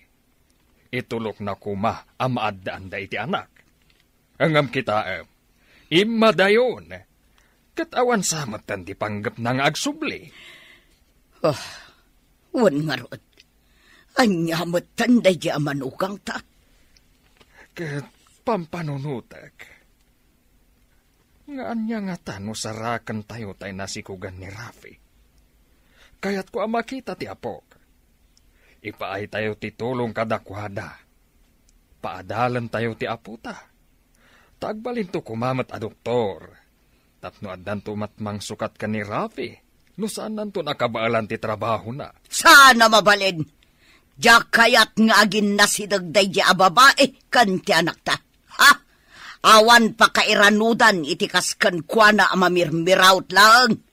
itulokna koma a maaddaanda iti anak. Ngem kitaem, immadayon, ket awan sa metten ti panggepna nga agsubli. Ah, wen ngarud, ania metten daydi a manukangta? Ket pampanunotek, nga ania ngata no sarakentayo tay nasikugan ni Rafi? Kayatko a makita ti apok. Ipaaytayo ti tulong kadakuada. Paadalentayo ti apota. Ta agbalinto koma met a doktor. Tapno addanto met mangsukat ken ni Rafi, no saannanto a kabaelan ti trabahona. Saan a mabalin! Diak kayat nga aginnasideg daydi a babai ken ti anakta. Ha? Awan pakairanudan iti kas kenkuana a mamirmiraut laeng.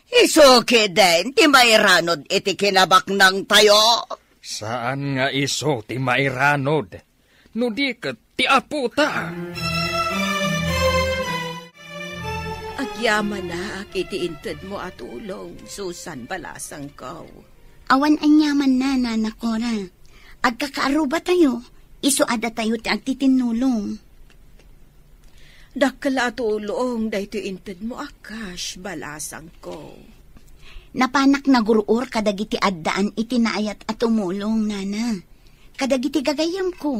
Isu ketdin ti mairanod iti kinabaknangtayo. Saan nga isu ti mairanod, no di ket ti apota. Agyamanak iti intedmo a tulong, Susan, balasangko. Awan aniamanna, Nana Cora. Agkakaarrubatayo, isu a datayo ti agtitinnulong. Dakkel a tulong daytoy intedmo a cash, balasangko. Napanak nagur-or kadagiti addaan iti naayat a tumulong, Nana. Kadagiti gagayyemko,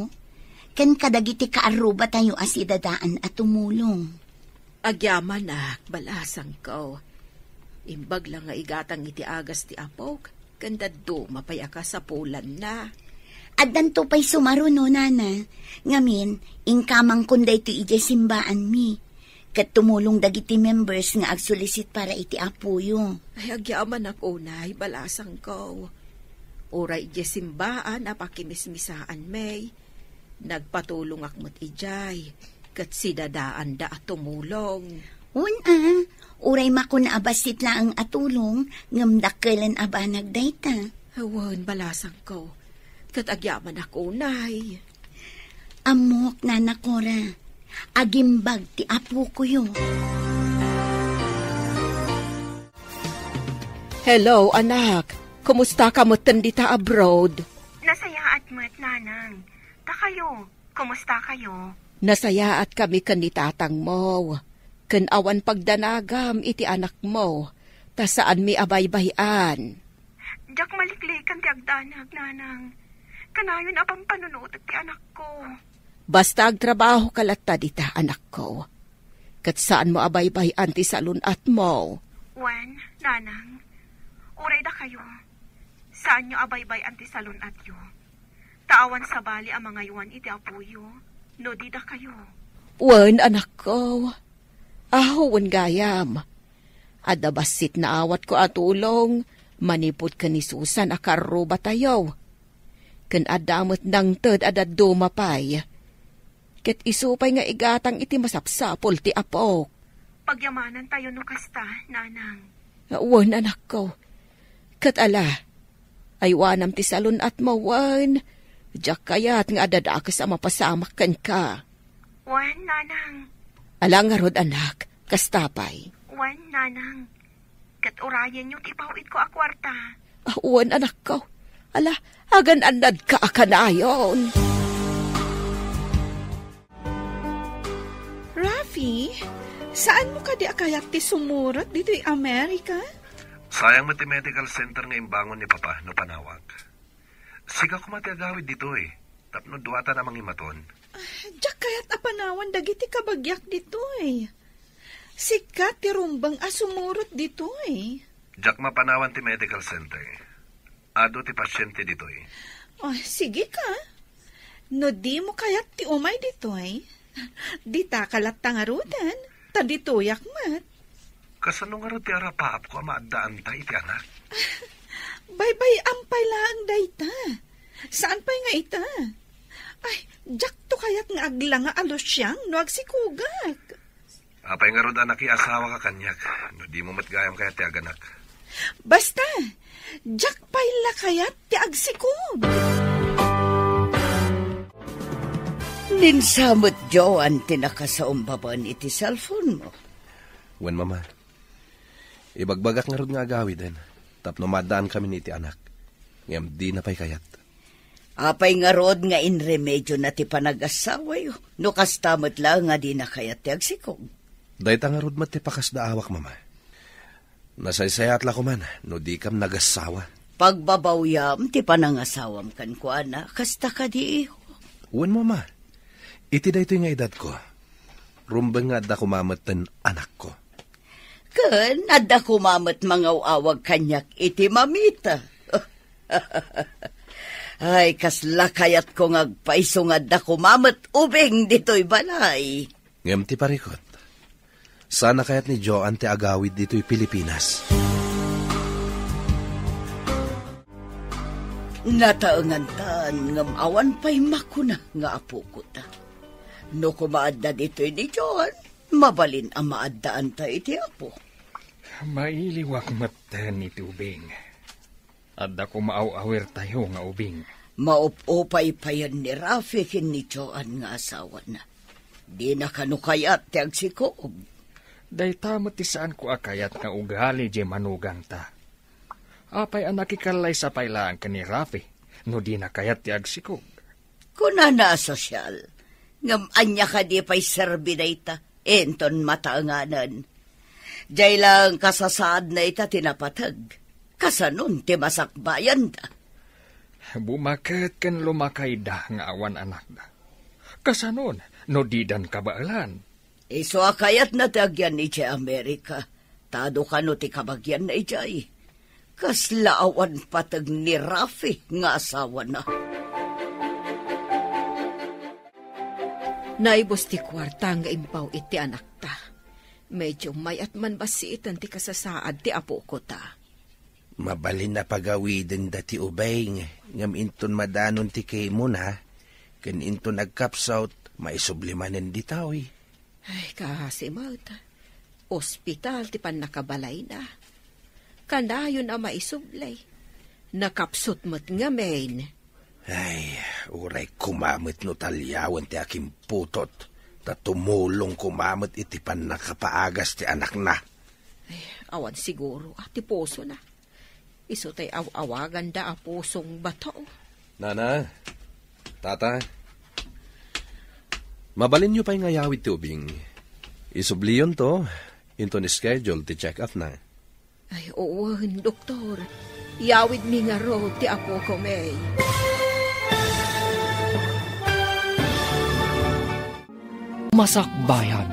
ken kadagiti kaarrubatayo a sidadaan a tumulong. Agyamanak, balasangko. Imbag la nga igatang iti agas ti apok, ken dadduma pay a kasapulanna. Addanto pay sumaruno, Nana. Ngamin, inkamangkon daytoy idiay simbaanmi. Ket tumulong dagiti members nga agsulisit para iti apoyo. Ay, agyamanak unay, balasangko. Uray idiay simbaan a pakimismisaanmi, nagpatulongak met idiay, ket sidadaanda a tumulong. Wen a, uray makuna a bassit laeng a tulong, ngem dakkelen a banag dayta. Wen, balasangko, ket agyamanak unay. Ammok, Nana Cora, agimbag ti apokoyo. Hello, anak. Kumusta ka metten dita abroad? Nasayaat met, Nanang. Ta kayo, kumusta kayo? Nasayaat kami ken ni tatangmo, ken awan pagdanagam iti anakmo, ta saanmi a baybay-an. Diak maliklikan ti agdanag, Nanang. Kanayon a pampanunotek ti anakko. Basta agtrabaho ka latta dita, anakko. Ket saanmo a baybay-an ti salun-atmo. Wen, Nanang, uray dakayo, saanyo a baybay-an ti salun-atyo. Ta awan sabali a mangaywan iti apoyo, no di dakayo. Wen, anakko. Aho, wen gayam. Adda bassit naawatko a tulong manipud ken ni Susan a karrubatayo. Ken adda met nangted a dadduma pay. Ket isu pay nga igatang iti masapsapul ti apok. Pagyamanantayo no kasta, Nanang. Wen, anakko. Ket ala, aywanam ti salun-atmo wen. Diak kayat nga adda dakes a mapasamak kenka. Wen, Nanang. Ala ngarud, anak, kasta pay. Wen, Nanang. Ket urayenyo ti ipaw-itko a kuarta. Ah, wen, anakko. Ala, agan-annadka a kanayon. Pi, saanmo kadi a kayat ti sumurot ditoy Amerika? Sayang met ti medical center nga imbangon ni Papa no panawak. Sika koma ti agawid ditoy, tapno duatan a mangimaton. Ah, diak kayat a panawan dagiti kabagiak ditoy. Sika ti rumbeng a sumurot ditoy. Diak mapanawan ti medical center. Adu ti pasiente ditoy. Oh, sige ka. No dimo kayat ti umay ditoy, ditaka latta ngaruden, ta ditoyak met. Kasano ngarud ti arapaapko a maaddaanta iti anak? Baybay-am pay laeng dayta. Saan pay nga ita? Ay, diakto kayat nga aglanga a lusiang no agsikogak. Apay ngarud a nakiasawaka kaniak, no dimo met gayam kayat ti aganak? Basta, diak pay la kayat ti agsikog. Ninsa met, Joan, ti nakasaumbaban iti cellphone mo. Wen, Mama. Ibagbagak ngarud nga agawiden, tapno maaddaankamin iti anak. Ngem dina pay kayat. Apay ngarud nga inremediona ti panagassawayo, no kasta met la nga dina kayat ti agsikog? Dayta ngarud met ti pakasdaawak, Mama. Nasaysayaat la koman no dikam nagassawa. Pagbabawyam ti panangasawam kenkuana, kasta kadi, iho? Wen, Mama. Iti daytoy nga edadko, rumbeng nga adda koma metten anakko. Ken adda koma met mangaw-awag kaniak iti mamita. Ay, kasla kayatko nga agpayso nga adda koma met ubing ditoy balay. Ngem ti parikut, saan a kayat ni Joan ti agawid ditoy Pilipinas? Nataengantan ngem awan pay makuna nga apokota. No koma adda ditoy ni Joan, mabalin a maaddaanta iti Apo. Mailiwak metten iti ubing. Adda koma aw-awirtayo nga ubing. Maup-upay payen ni Rafi ken ni Joan nga asawana. Dina kano kayat ti agsikog. Dayta met ti saanko a kayat nga ugali diay manugangta. Apay a nakikallaysa pay laeng ken ni Rafi no dina kayat ti agsikog? Kunana a sosyal, ngem ania kadi pay serbi dayta inton mataenganen? Diay laeng kasasaadna ita ti napateg. Kasanon ti masakbayanda? Bumaket ken lumakayda nga awan anakda. Kasanon no didan kabaelan? Isu a kayatna ti agyan idiay Amerika, ta adu kano ti kabagianna idiay. Kasla awan pateg ni Rafi nga asawana. Naibus ti kuarta nga imbaw iti anakta. Medio may-at man bassiten ti kasasaad ti apokota. Mabalin a pagawidenda ti ubing, ngem inton madanon ti kemona, ken inton agkapsut, maisubli manen ditoy. Ay, kaasi met. Ospital ti pannakabalayna. Kanayon a maisubli. Nakapsut met ngamin. Ay, uray koma met no taliawen ti akimputot, ta tumulong koma met iti pannakapaagas ti anakna. Ay, awan siguro a ti pusona. Isu tay aw-awaganda a pusong bato. Nana, Tata, mabalinyo pay nga yawid ti ubing. Isubliyonto, inton schedule ti check-up na. Ay, wen, doktor. Yawidmi ngarud ti apoko, May. Masakbayan.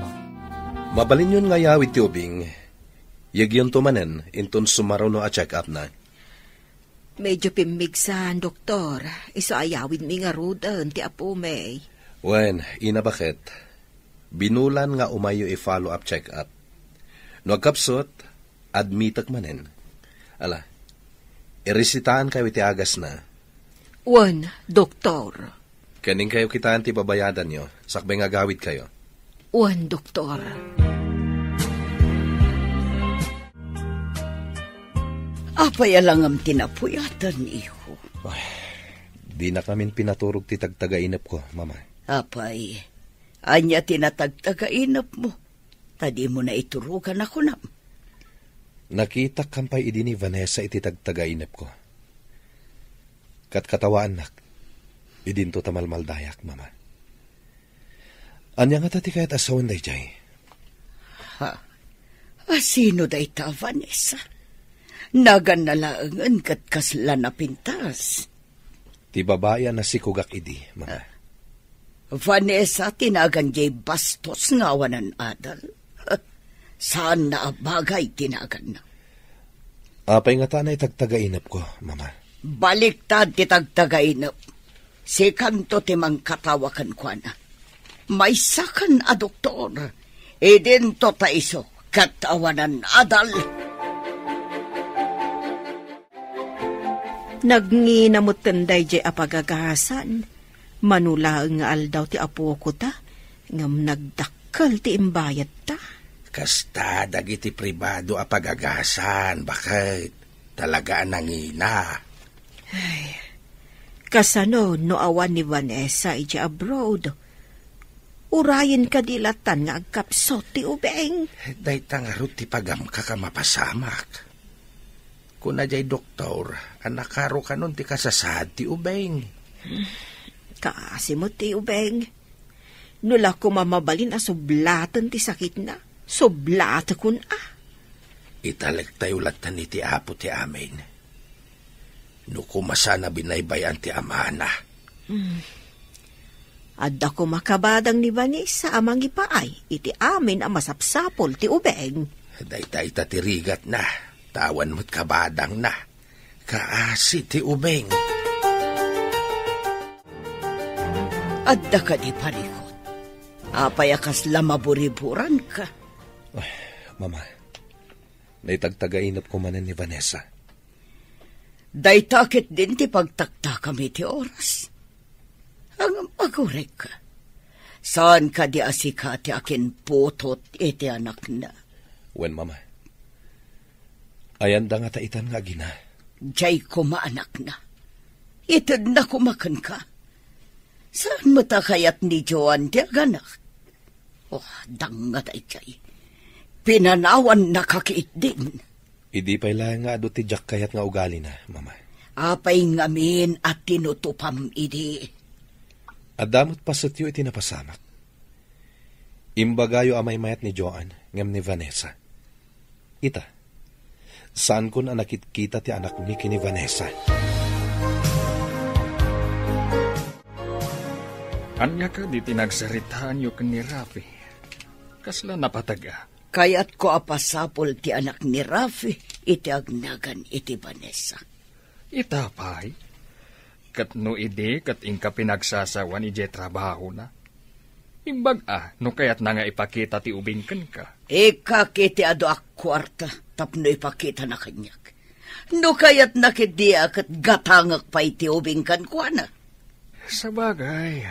Mabalinyon nga yawid ti ubing. Yekyonto manen inton sumaruno a check-up na. Medyo pimmigsan, doktor. Isu a yawidmi ngaruden ti apo, May. Wen, ina, baket. Binulan nga umayyo i-follow-up check-up. No agkapsut, admitek manen. Ala, iresitaankayo iti agasna. Wen, doktor. Ken inkayo kitaen ti babayadanyo, sakbay nga agawidkayo. Wen, doktor. Apay a langam ti napuyaten, iho? Ay, dinakamin pinaturog ti tagtagainepko, Mama. Apay, ania ti natagtagainepmo? Ta dimo naiturogan a kunam. Nakitak kampay idi ni Vanessa iti tagtagainepko. Katkatawaannak, idinto ta malmaldayak, Mama. Ania ngata ti kayat a sawen daydiay? Ha? A, sino dayta, Vanessa? Naganna laengen ket kasla napintas. Ti babai a nasikogak idi, Mama. Ah. Vanessa ti nagan diay bastos nga awanan adal. Saanna a bagay ti naganna. Apay ngata a itagtagainepko, Mama? Baliktad ti tagtagainep. Sikanto ti mangkatawa kenkuana. Maysakan a doktor. Idinto ta isu ket awanan adal. Nagngina metten daydiay a pagagasan. Mano laeng nga aldaw ti apokota, ngem nagdakkel ti imbayadta. Kasta dagiti pribado a pagagasan, baket talaga a nangina. Ay, kasano no awan ni Vanessa idiay abroad? Urayen kadi latan nga agkapsut ti ubing. Dayta ngarud ti pagamkak a mapasamak. Kuna diay doktor a nakarukanon ti kasasaad ti ubing. Kaasi met ti ubing. No la koma mabalin a sublaten ti sakitna, sublatekon a. Italektayo latan iti Apo ti amin. No koma saan a binaybay-an ti amana. Hmm. Adda koma kabadang ni Vanessa a mangipaay iti amin a masapsapul ti ubing. Dayta ita ti rigatna, ta awan met kabadangna. Kaasi ti ubing. Adda kadi parikut? Apay a kasla maburiburanka? Ay, Mama, naitagtagainepko manen ni Vanessa. Dayta ketdin ti pagtaktakam iti oras. Ngem agurekka. Saan kadi a sika ti akinputot iti anakna? Wen, Mama. Ayanda ngata itan nga agina. Diay koma anakna. Itedna koma kenka. Saan met a kayat ni Joan ti aganak? Oh, dangngata idiay. Pinanawannaka ketdin. Idi pay laeng nga adu ti diak kayat nga ugalina, Mama. Apay ngamin a tinutupam idi? Adda met pasetyo iti napasamak. Imbagayo a maymayat ni Joan ngem ni Vanessa. Ita, saankon a nakitkita ti anakmi ken ni Vanessa. Ania kadi ti nagsaritaanyo ken ni Rafi? Kasla napateg a? Kayatko a pasapul ti anak ni Rafi iti agnagan iti Vanessa. Ita pay? Ket no idi ket inka pinagsasawan idiay trabahona, imbag a no kayatna nga ipakita ti ubing kenka. Ikkak iti adu a kuarta tapno ipakitana kaniak. No kayatna ketdi a ket gatangek pay ti ubing kenkuana. Sabagay,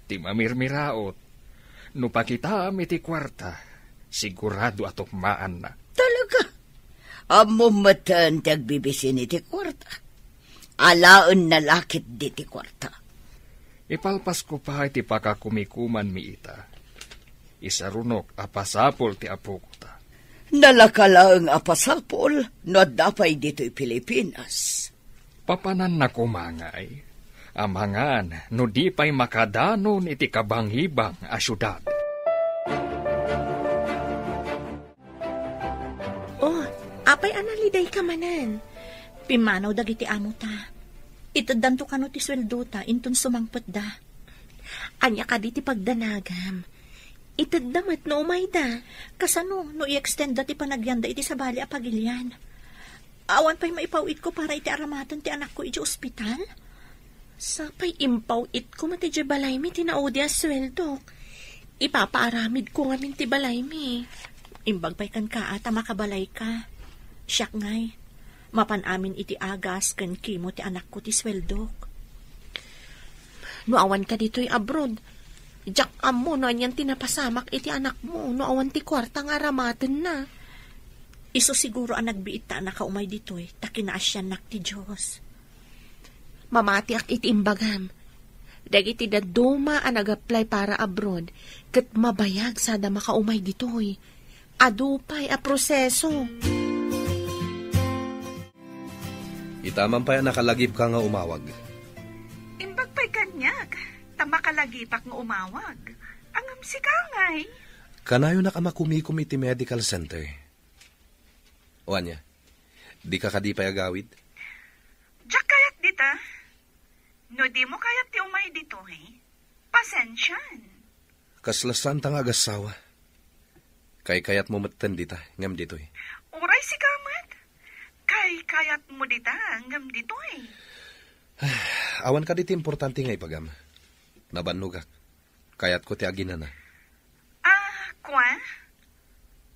ti mamirmiraot, no pakitaam iti kuarta, sigurado a tukmaanna. Talaga? Ammom metten ti agbibisin iti kuarta. Alaenna la ketdi ti kuarta. Ipalpasko pay ti pakakumikumanmi ita. Isarunok a pasapul ti apokota. Nalaka laeng a pasapul no adda pay ditoy Pilipinas. Papananna koma ngay, amangan no di pay makadanon iti kabangibang a siudad. Oh, apay a nalidayka manen? Pimmanaw dagiti amota. Iteddanto kano ti sueldota inton sumangpetda. Ania kadi ti pagdanagam? Itedda met no umayda. Kasano no i-extendda ti panagyanda iti sabali a pagilian? Awan pay maipaw-itko para iti aramaten ti anakko idiay ospital? Sapay impaw-itko met idiay balaymi ti naudi a sueldok. Ipapaaramidko ngamin ti balaymi. Imbag pay kenka a ta makabalayka. Siak ngay, mapan amin iti agas ken kimo ti anakko ti sueldok. No awanka ditoy abroad, diak ammo no anian ti napasamak iti anakmo no awan ti kuarta nga aramatenna. Isu siguro a nagbiit ta a nakaumay ditoy ta kinaasiannak ti Dios. Mamatiak iti imbagam. Dagiti dadduma a nag-apply para abroad ket mabayag sada makaumay ditoy. Adu pay a proseso. Ita man pay a nakalagipka nga umawag. Imbag pay kaniak, ta makalagipak nga umawag. Ngem sika ngay? Kanayonak a makumikom iti medical center. O ania, dika kadi pay agawid? Diak kayat dita. No dimo kayat ti umay ditoy, pasensian. Kasla saanta nga agassawa. Kaykayatmo metten dita, ngem ditoy. Uray sika met. Kaykayatmo dita, ngem ditoy. Awan kadi ti importante nga ibagam? Nabannogak. Kayatko ti aginana. Ah, kua?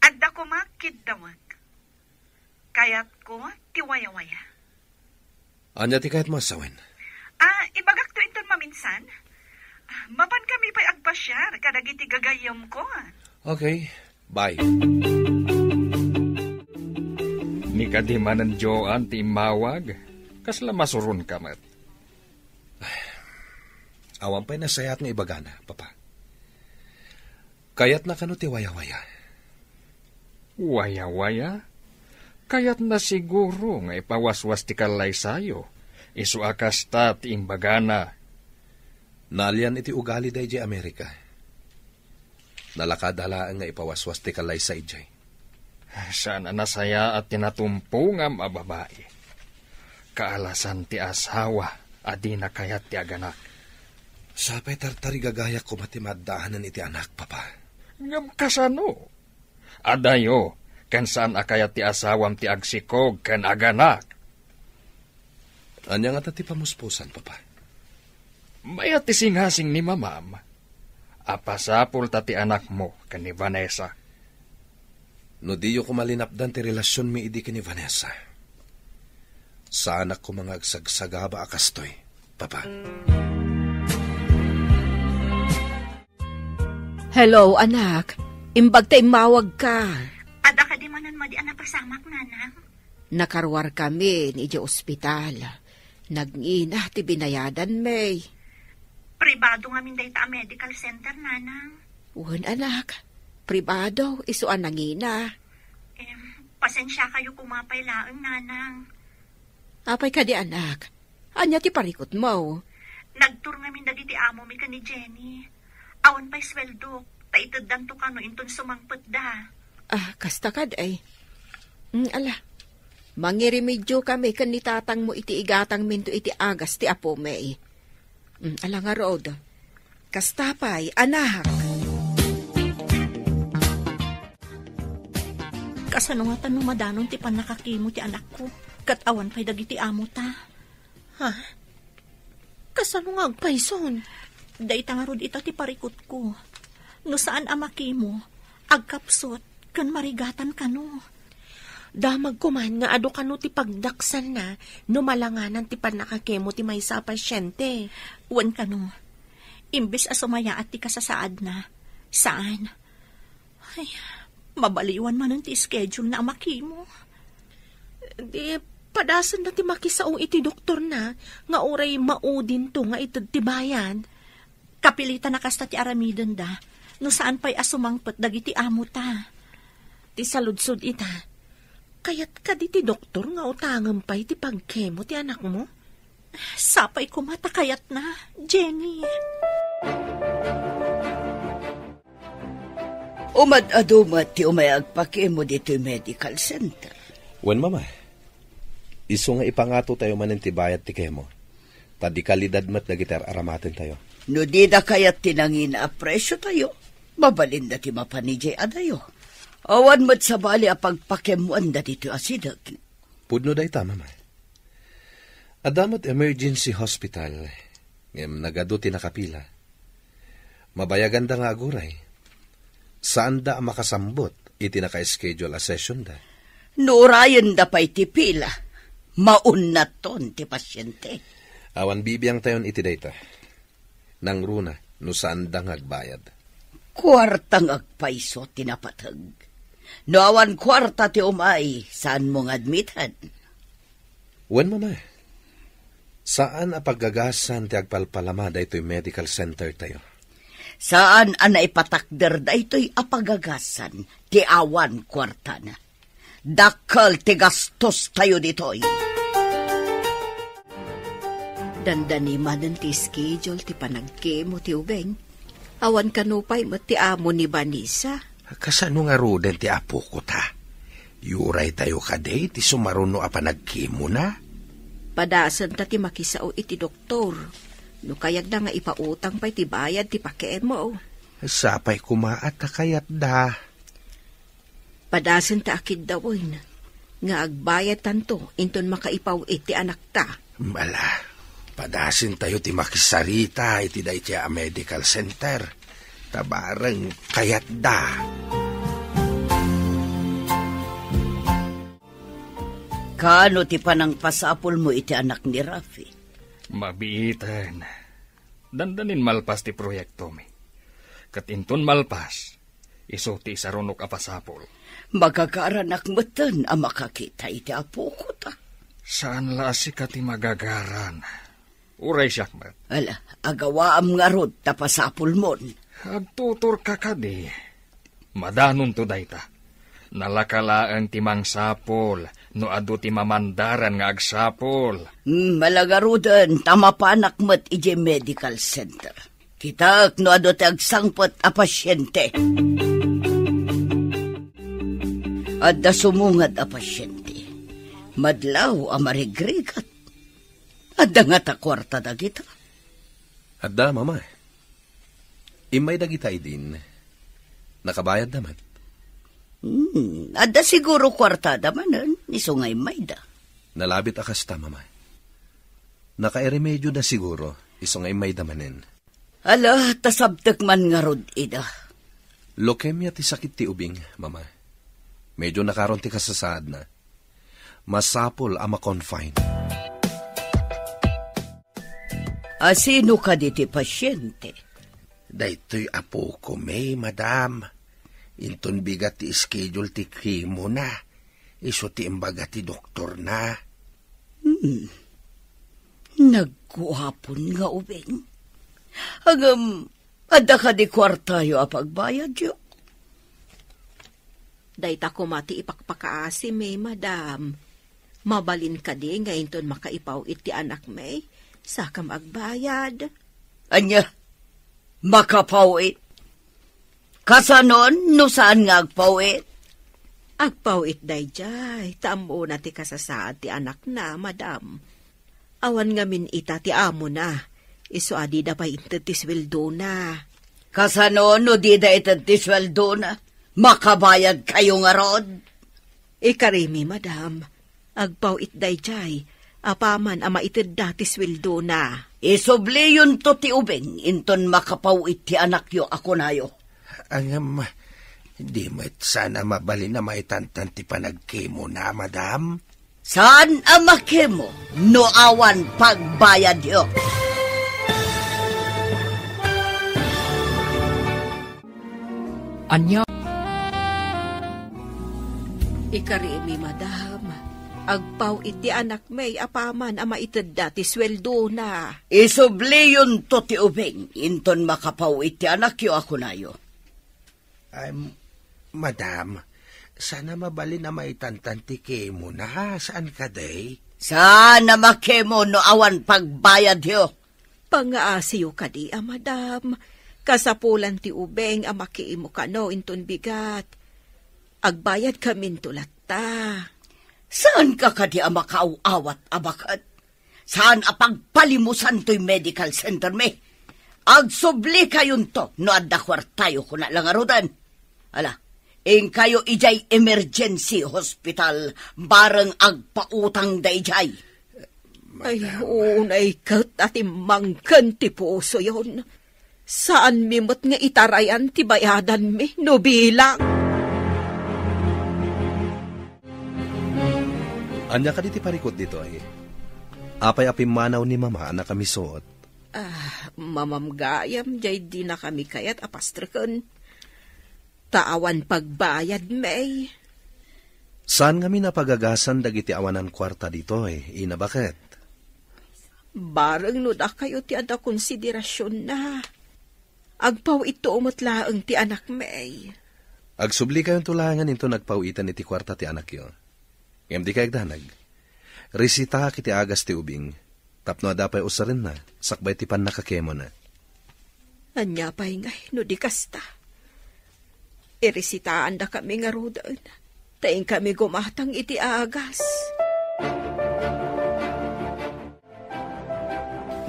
Adda koma kiddawek. Kayatko ti wayawaya. Ania ti kayatmo a sawen? Ah, ibagakto inton maminsan. Ah, mapan kami pay agpasiar kadagiti gagayyemko. Okay, bye. Ni kadi manen Joan ti immawag, kasla masuronka met. Awan pay nasayaat nga ibagana, Papa. Kayatna kano ti wayawaya? Wayawaya? Kayatna siguro nga ipawaswas ti kallaysayo. Isu a kasta ti imbagana. Naalian iti ugali daydiay Amerika. Nalakada laeng nga ipawaswas ti kallaysa idiay. Saan a nasayaat ti natumpongam a babai. Kaalasan ti asawa a dina kayat ti aganak. Sapay tartarigagayak koma ti maaddaanan iti anak, Papa. Ngem kasano? Adayo, ken saan a kayat ti asawam ti agsikog ken aganak. Ania ngata ti pamuspusan, Papa? Mayat ti singasing ni Mamam a pasapulta ti anakmo ken ni Vanessa. No diyo koma linapdan ti relasionmi idi ken ni Vanessa, saanak koma nga agsagsagaba a kastoy, Papa. Hello, anak. Imbag ta immawagka. Adda kadi manen madi a napasamak, Nanang? Nakaruarkami idiay ospital. Nagngina ti binayadan, May. Pribado ngamin dayta a medical center, Nanang. Wen, anak. Pribado, isu a nangina. Em, pasensiakayo koma pay laeng, Nanang. Apay kadi, anak? Ania ti parikutmo? Nagtur ngamin dagiti amomi ken ni Jenny. Awan pay sueldok, ta iteddanto kano inton sumangpetda. Ah, kasta kad ay. Mm, ala, mangiremedio kami ken ni tatangmo iti igatangminto iti agas ti apomi. Mm, ala ngarud. Kasta pay, anak. Kasano ngata no madanon ti pannakakemo ti anakko, ket awan pay dagiti amota? Ha? Kasano nga agpayson? Dayta ngarud ita ti parikutko. No saan a makemo, agkapsut ken marigatan kano. Damag koman nga adu kano ti pagdaksanna no malanganan ti pannakakemo ti maysa a pasiente. Wen kano, imbes a sumayaat ti kasasaadna, saan. Ay, mabaliwan manen ti schedule na a makemo. Di, padasenna ti makisao iti doktorna nga uray maudinto nga ited ti bayad. Kapilitan a kasta ti aramidenda no saan pay a sumangpet dagiti amota. Ti saludsod ita, kayat kadi ti doktor nga utangem pay ti pagkemo ti anakmo? Sapay koma ta kayatna, Jenny. Umad-adu met ti umay agpakemo ditoy medical center. Wen, Mama. Isu nga ipangatotayo manen ti bayad ti kemo. Ta di kalidad met dagiti ar-aramatentayo. No dida kayat ti nangina a presiotayo, mabalinda ti mapan idiay adayo. Awan met sabali a pagpakemmoanda ditoy asideg. Pudno dayta, Mama. Adda met emergency hospital, ngem nagadu ti nakapila. Mabayaganda nga aguray. Saanda a makasambut iti naka-schedule a sessionda. No urayenda pay ti pila, maunnaton ti pasiente. Awan bibiangtayon iti dayta. Nangruna no saanda nga agbayad. Kuarta nga agpayso ti napateg. No awan kuarta ti umay, saanmo nga admiten? Wen, Mama. Saan a paggagasan ti agpalpalama daytoy medical center tayo. Saan a naipatakder daytoy a pagagasan ti awan kuartana. Dakkel ti gastostayo ditoy. Dandani manen ti schedule ti panagkemo ti ubing. Awan kano pay met ti amo ni Vanessa. Kasano ngaruden ti apoko ta? Yuraytayo kadi ti sumaruno a panagkimona? Padasenta ti makisao iti doktor. No kayatda nga ipautang pay ti bayad ti pakemo. Sapay koma a ta kayatda. Padasenta a kiddawen nga agbayadtanto inton makaipaw-it ti anakta. Ala, padasentayo ti makisarita iti daytoy a medical center. Ta bareng kayatda. Kaano ti panangpasapulmo iti anak ni Rafi? Mabiiten. Dandanin malpas ti proyektomi. Ket inton malpas, isu ti isarunok a pasapul. Magagaranak metten a makakita iti apoko ta. Saan la a sika ti magagaran. Uray siak met. Ala, agawaam ngarud ta pasapulmon. Agtuturka kadi. Madanonto dayta. Nalaka laeng ti mangsapul no adu ti mamandaran nga agsapul. Hmm, ala ngaruden ta mapanak met idiay medical center. Kitaek no adu ti agsangpet a pasiente. Adda sumungad a pasiente. Madlaw a marigrigat. Adda ngata kuarta dagita? Adda, Mama. Immay dagita idin. Nakabayadda met. Hmm, adda siguro kuartada manen, isu nga immayda. Nalabit a kasta, Mama. Nakairemedioda siguro, isu nga immayda manen. Ala, ta sabtek man ngarud ida. Leukemia ti sakit ti ubing, Mama. Medyo nakaron ti kasasaadna. Masapul a ma-confine. A sino kadi ti pasiente? Daytoy apokon, Madam. Inton bigat ti schedule ti chemo na, isu ti imbaga ti doktorna. Hmm. Nagguapon nga ubing. Ngem, adda kadi kuartayo a pagbayadyo? Dayta koma ti ipakpakaasimi, Madam. Mabalin kadi nga inton makaipaw-it ti anakmi, sakam agbayad? Ania? Makapaw-it? Kasanon no saan nga agpaw-it? Agpaw-it daydiay, ta ammona ti kasasaad ti anakna, Madam. Awan ngamin ita ti amona, isu a dida pay inted ti sueldona. Kasano no dida ited ti sueldona? Makabayadkayo ngarud? Ikarimi, Madam. Agpaw-it daydiay, apaman a maitedda ti sueldona. Isubliyonto ti ubing inton makapaw-it ti anakyo a kunayo. Ngem, di met saan a mabalin a maitantan ti panagkemona, Madam? Saan a makemo no awan pagbayadyo. Ania? Ikarimi, Madam. Agpaw-it ti anakmi apaman a maitedda ti sueldona. Isubliyonto ti ubing inton makapaw-it ti anakyo a kunayo. Ay, m-, Madam, saan a mabalin a maitantan ti kemona, saan kadi? Saan a makemo no awan pagbayadyo? Pangaasiyo kadi a, Madam. Kasapulan ti ubing a makemo kano inton bigat. Agbayadkaminto latta. Saanka kadi a makaaw-awat a baket? Saan a pagpalimusan toy medical center mi? Agsublikayonto no adda kuartayo, kuna la ngaruden. Ala, inkayo idiay emergency hospital, bareng agpautang daydiay. Ay, Madam. Unay ket a timmangken ti pusoyon. Saanmi met nga itarayan ti bayadanmi no bilang. Ania kadi ti parikut ditoy? Apay a pimmanaw ni Mama a nakamisuot? Ah, Mamam gayam, jay dinakami kayat a pastreken. Ta awan pagbayadmi. Saan ngamin a pagagasan dagiti awanan kuarta ditoy, Ina, baket? Bareng no dakayo ti adda konsiderasionna. Agpaw-itto met laeng ti anakmi. Agsublikayonto laengen inton agpaw-iten iti kuarta ti anakyo. Ngem dikay agdanag. Resitaak iti agas ti ubing, tapno adda pay usarenna, sakbay ti pannakakemona. Ania pay ngay no di kasta? Irisitaandakami ngaruden, ta inkami gumatang iti agas.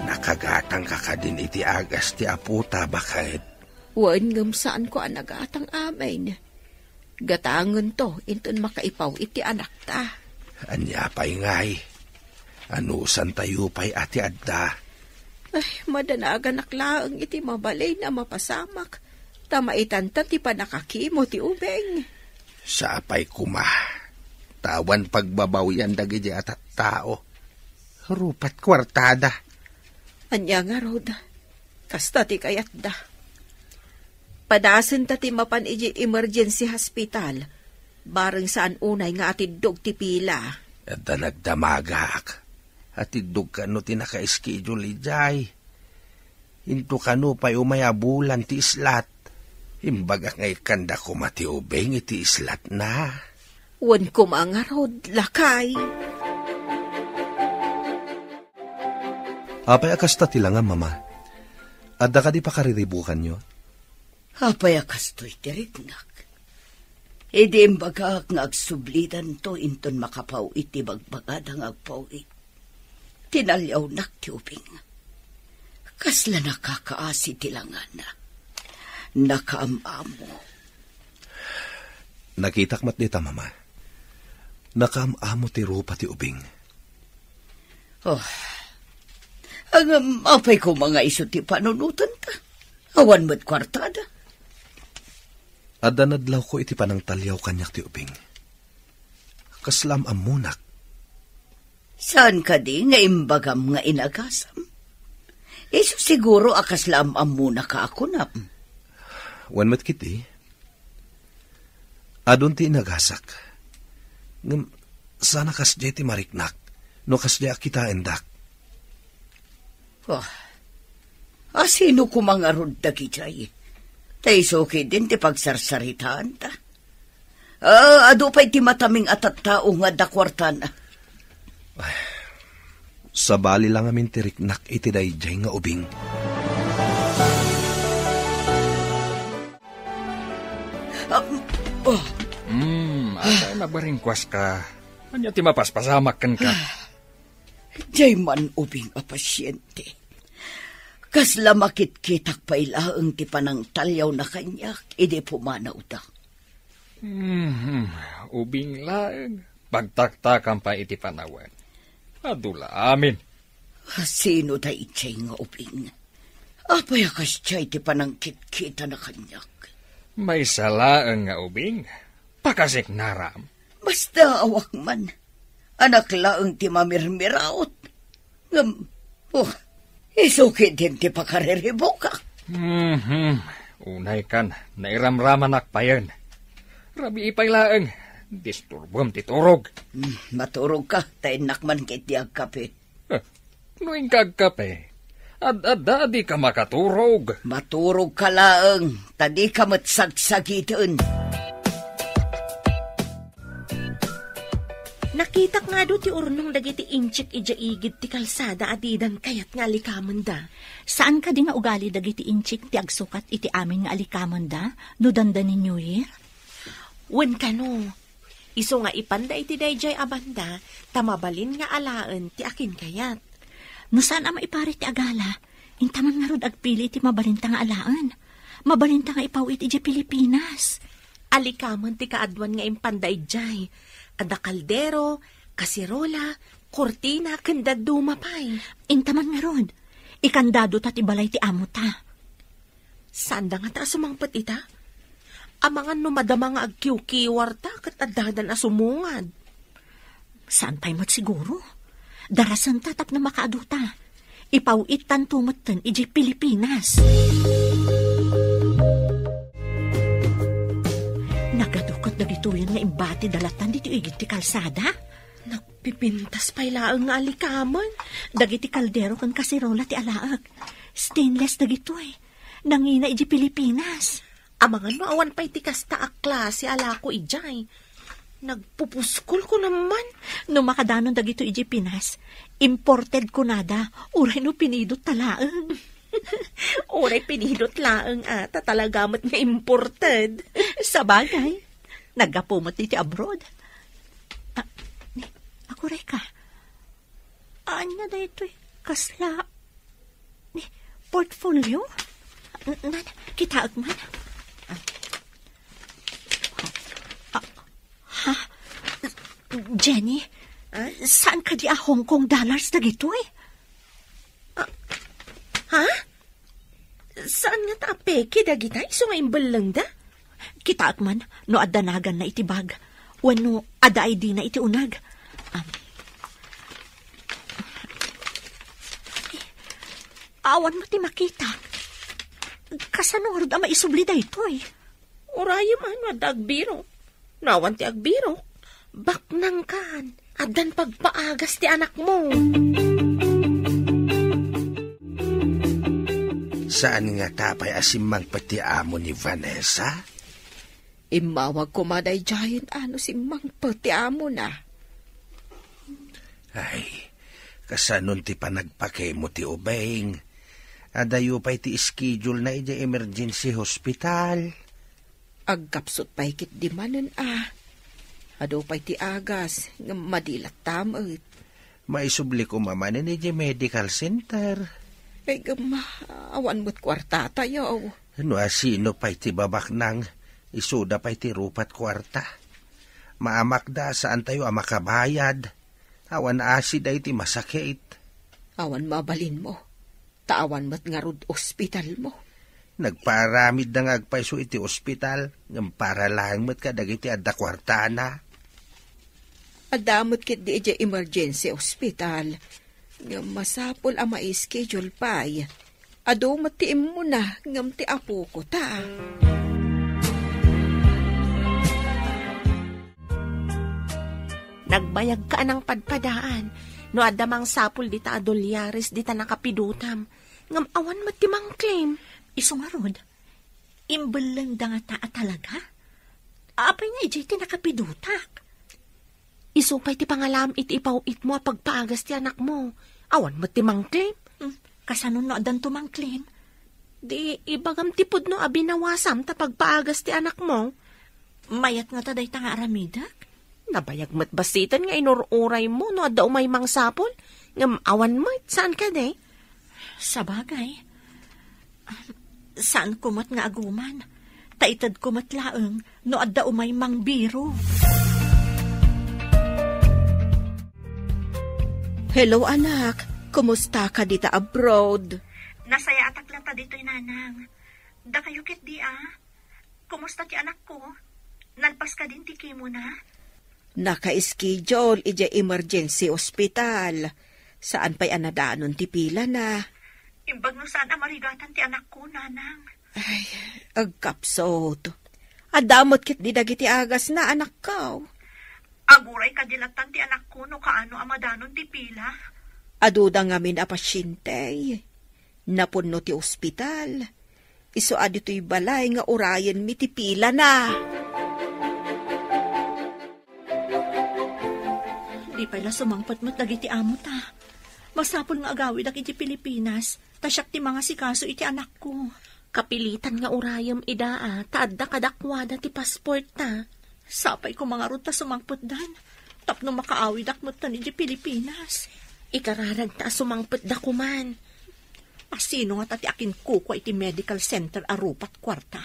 Nakagatangka kadin iti agas ti apota, baket? Wen, ngem saanko a nagatang amin. Gatangento inton makaipaw-it ti anakta. Ania pay ngay? Anusantayo pay a ti adda? Ay, madanaganak laeng iti mabalin a mapasamak, ta maitanta ti pannakakimo ti ubing. Sapay koma, ta awan pagbabawian dagiti a tattao. Rupat kuartada. Ania ngarud, kasta ti kayatda. Padasenta ti mapan idiay emergency hospital, bareng saan unay nga atiddog ti pila. Adda nagdamagak. Atiddog kano ti naka-schedule idiay. Into kano pay umay a bulan ti islat. Imbagak nga ikkanda koma ti ubing iti islatna. Wen koma ngarud, lakay. Apay a kasta ti langam, Mama? Adda kadi pakariribukanyo? Apay a kastoy ti riknak? Idi imbagak nga agsublidanto inton makapaw-it ti bagbagada nga agpaw-it, tinaliawnak ti ubing. Kasla nakakaasi ti langana. Nakaam-amo. Nakitak met dita, Mama. Nakaam-amo ti rupa ti ubing. Oh. Ngem apay koma nga isu ti panunotenta? Awan met kuartada. Adda nadlawko iti panangtaliaw kaniak ti ubing. Kasla am-ammonak. Saan kadi nga imbagam nga inagasam? Isu siguro a kasla am-ammonaka a kunam. Wen met ketdi, adun ti inagasak. Ngem saan a kasdiay ti mariknak no kasdiay a kitaendak. Oh. A sino koma ngarud dagidiay? Ta isu ketdin ti pagsarsaritaanta. Ah, adu pay ti mataming a tattao nga adda kuartana. Ay, sabali la ngamin ti riknak iti daydiay nga ubing. Ah, oh. Hmm, apay a nabaringkuaska? Ania ti mapaspasamak kenka? Diay man ubing a pasiente. Kasla makitkitak pay laeng ti panangtaliawna kaniak idi pumanawda. Mhm, ubing laeng. Pagtaktakam pay iti panawen. Adu la amin. Sino daydiay nga ubing? Apay a kasdiay ti panangkitkitana kaniak? Maysa laeng nga ubing. Pakasiknaram. Basta awak man. Anak laeng ti mamirmiraot. Ngem, oh, isu ketdin ti pakariribukak. Mhm. Unay kan, nairamramanak payen. Rabii pay laeng, disturbom ti turog. Hmm, maturogka, ta innak man ketdi agkape. Eh, no inka agkape, ad-adda a dika makaturog. Maturogka laeng, ta dika met sagsagiten. Nakitak nga adu ti urnong dagiti inchik idiay igid ti kalsada a didan kayat nga alikamenda. Saan kadi nga ugali dagiti inchik ti agsukat iti amin nga alikamenda no dandani New Year? Wen kano, isu nga ipanda iti daydiay a banda, ta mabalin nga alaen ti akinkayat. No saan a maiparit ti agala, inta man ngarud agpili iti mabalinta nga alaen. Mabalinta nga ipaw-it idiay Pilipinas. Alikamen ti kaaduan nga impanda idiay. Adda kaldero, kaserola, kurtina, ken dadduma pay. Inta man ngarud, ikandadota ti balay ti amota. Saanda ngata a sumangpet ita? Amangan no madama nga agkiwkiwarta ket addadan a sumungad. Saan pay met siguro? Darasenta tapno makaaduta. Ipaw-ittanto metten idiay Pilipinas. Nagadu ket dagitoyen nga imbati dalatan ditoy igid ti kalsada. Nagpipintas pay laeng nga alikamen. Dagiti kaldero ken kaserola ti alaek. Stainless dagitoy. Nangina idiay Pilipinas. Amangan no awan pay ti kasta a klase a lako idiay. Nagpupuskol ko naman. No makadanon dagito idiay Pinas, imported kunada, uray no pinidot ta laeng. Uray pinidot laeng a, ta talaga met nga imported. Sabagay, naggapu met iti abroad. Ah, ni, aguray ka. Ania daytoy? Kasla, ni, portfolio? N-, nan, kitaek man. Ah. Ah, ha? Jenny, ah? Saan kadi a Hong Kong dollars dagitoy? Ah, ha? Saan ngata a peke dagita isu nga imbellengda? Kitaek man no adda naganna iti bag, wenno adda I D na iti uneg. Am. Awan met ti makita. Kasano ngarud a maisubli daytoy? Urayem a no adda agbirok. No awan ti agbirok, baknangkan, addan pagpaagas ti anakmo. Saan ngata pay a simmangpet ti amo ni Vanessa? Immawag koma daydiayen a no simmangpet ti amona. Ay, kasanon ti panagpakemo ti ubing? Adayo pay ti schedule na idiay emergency hospital. Agkapsut pay ketdi manen a. Adu pay ti agas, ngem madi latta met. Maisubli koma manen idiay medical center. Ay, ngem, awan met kuartatayo. No asino pay ti babaknang, isuda pay ti rupat kuarta. Maamakda, saantayo a makabayad. Awan asi daytoy masakit. Awan mabalinmo. Ta awan met ngarud ospitalmo. Nagpaaramidda nga agpayso iti ospital, ngem para laeng met kadagiti adda kuartana. Adda met ketdi idiay emergency hospital, ngem masapul a mai-schedule pay. Adu met ti immuna ngem ti apoko ta. Nagbayagka a nangpadpadaan no adda mangsapul dita a dolyares dita nakapidutam, ngem awan met ti mangclaim. Isu ngarud, imbellengda ngata a talaga? Apay nga idiay ti nakapidutak? Isu pay ti pangalaam iti ipaw-itmo a pagpaagas ti anakmo. Awan met ti mangclaim. Hmm, kasano no addanto mangclaim? Di ibagam ti pudno a binawasam ta pagpaagas ti anakmo. Mayat ngata dayta nga aramidek? Nabayag met bassiten nga inur-uraymo no adda umay mangsapul, ngem awan met, saan kadi? Sabagay. Saanko met nga aguman. Ta itedko met laeng no adda umay mangbiro. Hello, anak. Kumusta ka dita abroad? Nasayaatak latta ditoy, Nanang. Dakayo ketdi a? Kumusta ti anakko? Nalpas kadin ti chemo na? Naka-schedule idiay emergency hospital. Saan pay a nadanon ti pilana. Imbag no saan a marigatan ti anakko, Nanang. Ay, agkapsut. Adda met ketdi dagiti agasna, anakko. Aguray kadi lattan ti anakko no kaano a madanon ti pila. Aduda ngamin a pasiente. Napunno ti ospital. Isu a ditoy balay nga urayenmi ti pilana. Di pay la sumangpet met dagiti amota. Masapul nga agawidak iti Pilipinas, ta siak ti mangasikaso iti anakko. Kapilitan nga urayem ida a, ta adda kadakuada ti passport ta. Sapay koma ngarud ta sumangpetdan, tapno makaawidak metten iti Pilipinas. Ikararagta a sumangpetda koman. Asino ngata ti akinkukua iti medical center a rupat kuarta?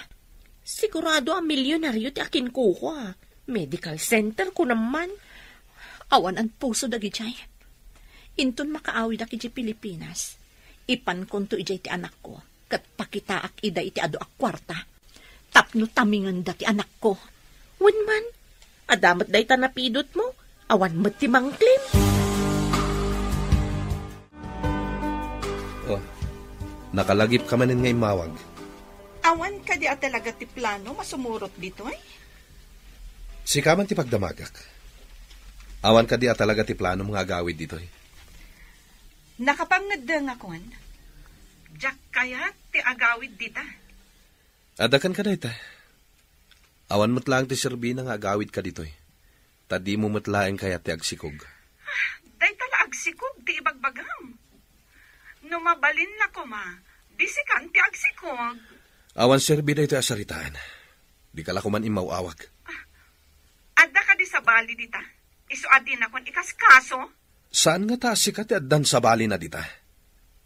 Sigurado a milionario ti akinkukua. Medical center, kunam man. Awan anpuso dagidiay. Inton makaawidak idiay Pilipinas, ipankonto idiay ti anakko, ket pakitaak ida iti adu a kuarta. Tapno tamingenda ti anakko. Wen man, adda met dayta napidutmo, awan met ti mangclaim. Oh, nakalagipka manen nga immawag. Awan kadi a talaga ti plano masumurot ditoy? Sika man ti pagdamagak. Awan kadi a talaga ti planom nga agawid ditoy? Nakapangngeddengakon. Diak kayat ti agawid dita. Adda kenka dayta. Awan met laeng ti serbina nga agawidka ditoy. Ta dimo met laeng kayat ti agsikog. Ah, dayta la agsikog ti ibagbagam. No mabalinna koma, Di sikan ti agsikog. Awan serbi daytoy a saritaan. Dika la koman immaw-awag. Adda kadi sabali dita? Isu a dinakon ikaskaso? Saan ngata a sika ti addan sabalina dita?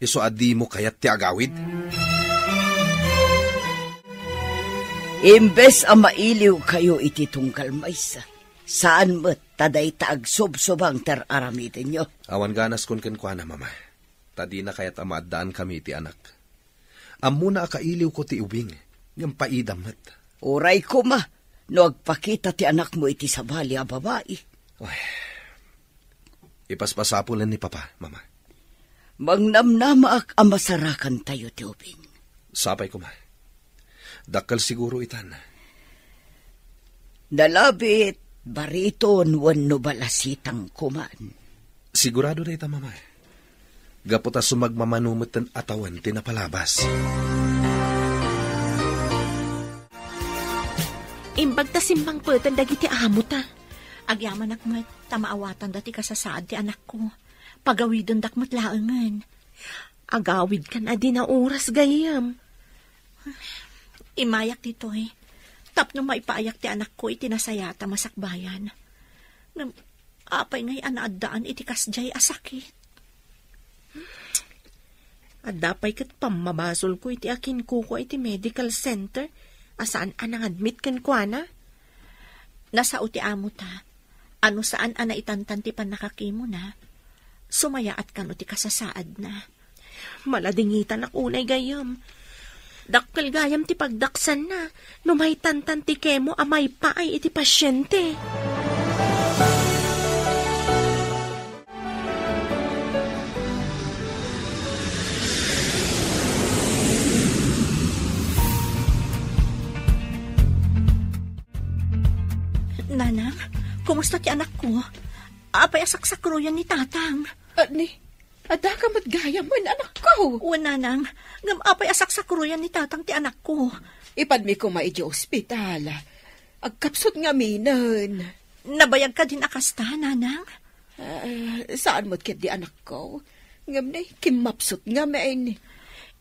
Isu a dimo kayat ti agawid? Imbes a mailiwkayo iti tunggal maysa, saan met ta dayta agsubsubang ti ar-aramidenyo. Awan ganaskon kenkuana, Mama, ta dina kayat a maaddaankami iti anak. Ammona a kailiwko ti ubing, ngem paidam met. Uray koma no agpakita ti anakmo iti sabali a babai. Ay, ipaspasapulen ni Papa, Mama. Mangnamnamaak a masarakantayo ti ubing. Sapay koma. Dakkel siguro itan. Nalabit, bariton wenno balasitang koman. Sigurado dayta, Mama. Gapu ta sumagmamano metten a tawen ti napalabas. Imbag ta simmangpeten dagiti amota. Agyamanak met ta maawatanda ti kasasaad ti anakko. Pagawidendak met laengen. Agawidkan a di naoras, gayyem. Immayak ditoy tapno maipaayak ti anakko iti nasayaat a masakbayan. Ngem apay ngay a naaddaan iti kasdiay a sakit? Adda pay ket pammabasolko iti akinkukua iti medical center a saan a nangadmit kenkuana. Nasao ti amota a no saan a naitantan ti pannakakimona, sumayaat kano ti kasasaadna. Maladingitanak unay gayyem. Dakkel gayam ti pagdaksanna no maitantan ti kemo a maipaay iti pasiente. Nanang, kumusta ti anakko? Apay a saksakroyan ni Tatang? Ani, adda ka met gayam, anakko? Wen, Nanang, ngem apay a saksakroyan ni Tatang ti anakko? Ipanmi koma idiay ospital. Agkapsut ngaminen. Nabayag kadin a kasta, Nanang? Ah, saan met ketdi, anakko? Ngem ne, kimmapsut ngamin.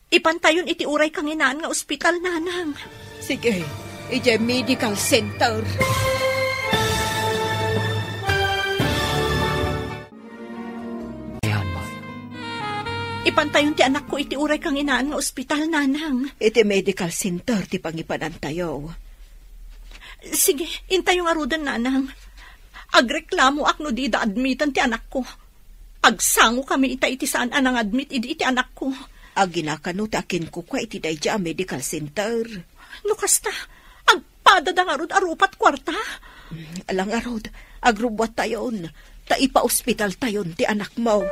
Ipantayon iti uray kanginaan nga ospital, Nanang. Sige, idiay medical center. Ipantayon ti anakko iti uray kanginaan nga ospital, Nanang. Iti medical center ti pangipanantayo. Sige, intayo ngaruden, Nanang. Agreklamoak no dida admiten ti anakko. Agsangokami ita iti saan a nangadmit idi iti anakko. Aginakano ti akinkukua iti daydiay a medical center? No kasta, agpadada ngarud a rupat kuarta? Mm, ala ngarud, agrubbuattayon, ta ipaospitaltayon ti anakmo.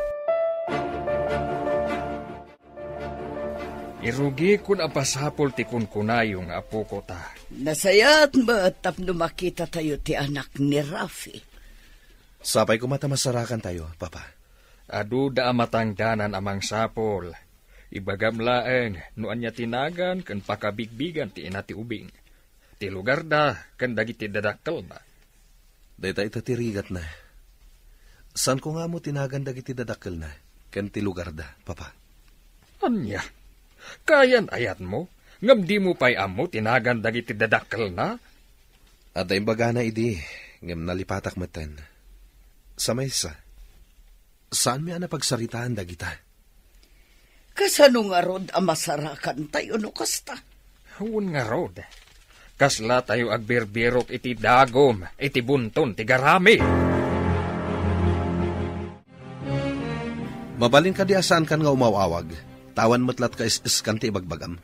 Irugikon a pasapul ti kunkunayo nga apoko ta. Nasayaat met tapno makitatayo ti anak ni Rafi. Sapay koma ta masarakantayo, Papa. Aduda a matangdanan a mangsapul. Ibagam laeng no ania ti nagan ken pakabigbigan ti ina ti ubing, ti lugarda ken dagiti dadakkelna. Dayta ita ti rigatna. Saanko nga ammo ti nagan dagiti dadakkelna ken ti lugarda, Papa. Ania? Kayan-ayatmo ngem dimo pay ammo ti nagan dagiti dadakkelna? Adda imbagana idi, ngem nalipatak metten. Sa maysa, saanmi a napagsaritaan dagita. Kasano ngarud a masarakantayo no kasta? Wen ngarud, kaslatayo agbirbirok iti dagum iti bunton ti garami. Mabalin kadi a saankan nga umaw-awag, ta awan met latta is-iskan ti ibagbagam.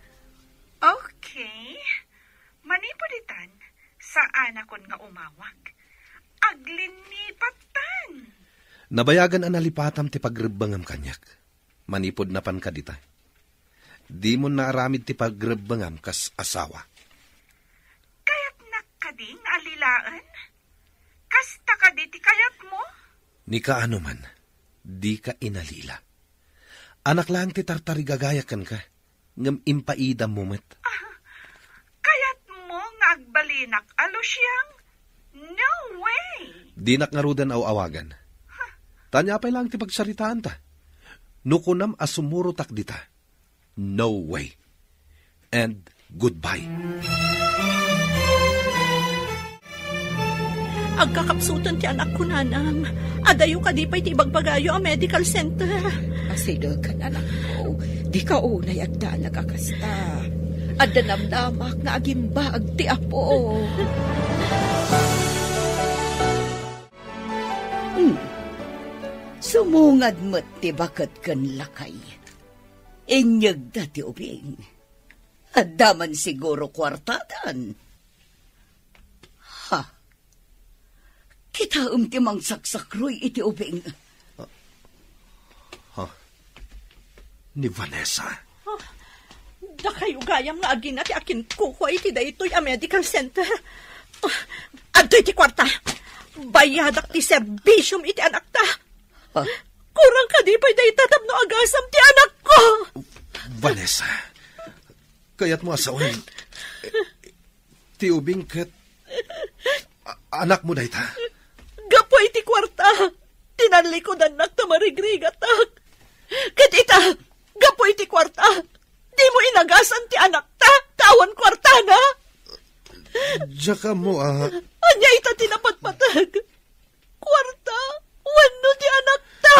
Okay. Manipud itan, saanakon nga umawag. Aglinipattan! Nabayagan a nalipatam ti pagrebbengam kaniak. Manipud napan kadita, dimon naaramid ti pagrebbengam kas asawa. Kayatnak kadi nga allilaen? Kasta kadi ti kayatmo? Ni kaano man, dika inalila. Anak laeng ti tartarigagayak kenka, ngem impaidammo met. Ah, kayatmo nga agbalinak a lusiang? No way! Dinak ngaruden aw-awagan. Huh. Ta ania pay laeng ti pagsaritaanta? No kunam a sumurotak dita, No way. And goodbye. Agkakapsuten ti anakko, nanang. Adayo kadi pay ti ibagbagayo a medical center? Asidegen, anakko. Dika unay agdanag a kasta. Adda namnamak nga agimbaag ti Apo. Hmm. Sumungad met ti baket ken lakay. Inyegda ti ubing. Adda man siguro kuartadan. Ha? Kitaem ti mangsaksakroy iti ubing. Ha? Ni Vanessa. Ah, dakayo gayam nga agina ti akinkukua iti daytoy a medical center. Ah, adtoy ti kuarta. Bayadak ti serbisiom iti anakta. Ah. Kurang kadi pay dayta tapno agasam ti anakko. Vanessa, kayatmo a sawen, ti ubing ket a-, anakmo dayta? Gapu iti kuarta, tinallikudannak ta marigrigatak. Ket ita, gapu iti kuarta, dimo inagasan ti anakta, ta awan kuartana. Diak ammo a. Ania ita ti napatpateg? Kuarta wenno ti anakta?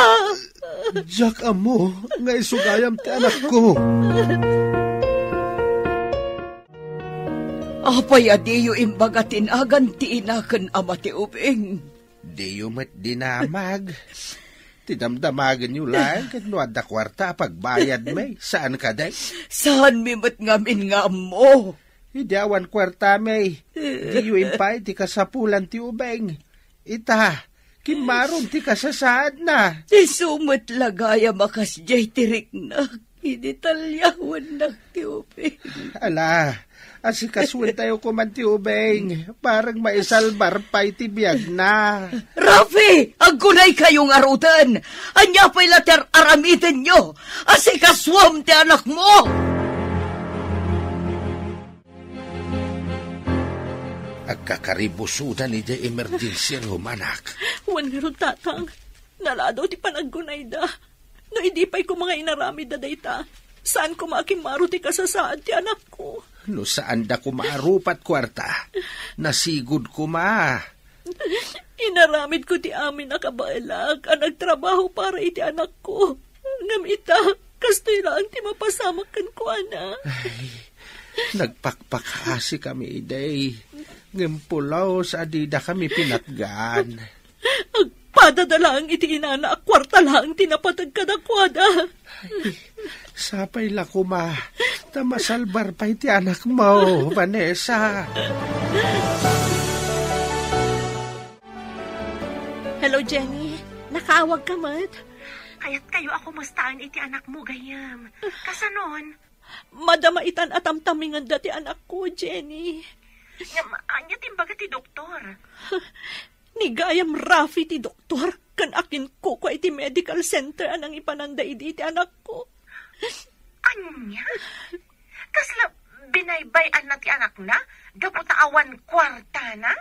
Diak ammo nga isu gayam ti anakko. Apay a diyo imbaga ti nagan ti ina ken ama ti ubing? Diyo met dinamag. Ti damdamagenyo laeng ket no adda kuarta a pagbayadmi, saan kadi? Saanmi met ngamin nga ammo. Idi awan kuartami, diyo impay ti kasapulan ti ubing. Ita, kimmaron ti kasasaadna. Isu met la gayam a kasdiay ti riknak idi talliawennak ti ubing. Ala, asikasuentayo koman ti ubing, bareng maisalbar pay ti biagna. Rafi, aggunaykayo ngaruden. Ania pay la ti ar-aramidenyo? Asikasuem ti anakmo. Agkakaribusodan idiay emergency room, anak. Wen ngarud, Tatang, naladaw ti panaggunayda. No idi pay koma nga inaramidda dayta, saan koma a kimmaro ti kasasaad ti anakko. No saanda koma a rupat kuarta, nasigud koma. Inaramidko ti amin a kabaelak a nagtrabaho para iti anakko. Ngem ita, kastoy laeng ti mapasamak kenkuana. Ay, nagpakpakaasikami idi. Ngem pulos a didakami pinatgan. Agpadada laeng iti inana a kuarta laeng ti napateg kadakuada. Ay, sapay la koma, ta masalbar pay ti anakmo, Vanessa. Hello, Jenny. Nakaawag ka met? Kayatkayo a kumustaan iti anakmo, gayyem. Kasanon? Madama itan a tamtamingenda ti anakko, Jenny. Ngem, ania ti imbaga ti doktor? Ni gayam Rafi ti doktor, ken akinkukua iti medical center a nangipananda idi ti anakko. Ania? Kasla binaybay-anna ti anakna gapu ta awan kuartana?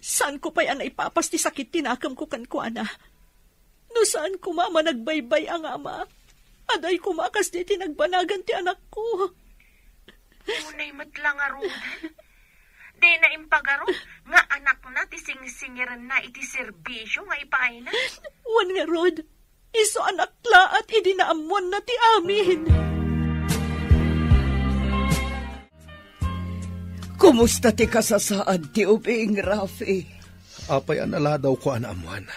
Saanko pay a naipapas ti sakit ti nakemko kenkuana. No saan koma a managbaybay-a nga ama, aday koma a kasdi ti nagbanagan ti anakko. Unay met la ngaruden. Dina impagarup nga anakna ti singsingirenna iti serbisio nga ipaayna. Wen ngarud, isu a naklaat idi naammoanna ti amin. Kumusta ti kasasaad ti ubing, Rafi? Apay a naladawko a naammoan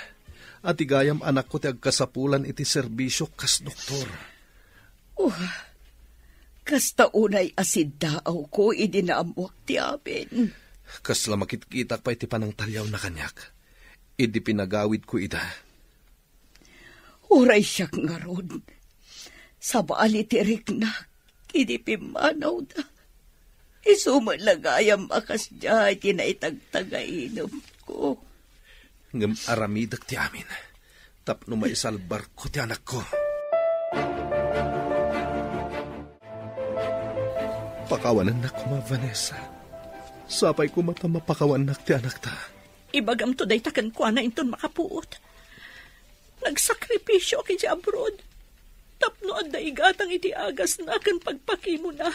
a ti gayam anakko ti agkasapulan iti serbisio kas doktor. Oh, kasta unay a siddaawko idi naammoak ti amin. Kasla makitkitak pay ti panangtaliawna kaniak idi pinagawidko ida. Uray siak ngarud, sabali ti riknak idi pimmanawda. Isu met la gayam a kasdiay ti naitagtagainepko. Ngem aramidek ti amin tapno maisalbarko ti anakko. Pakawanennak koma, Vanessa. Sapay koma ta mapakawannak ti anakta. Ibagamto dayta kenkuana inton makapuot. Nagsakripisioak idiay abroad. tapno adda igatang iti agasna ken pagpakimona.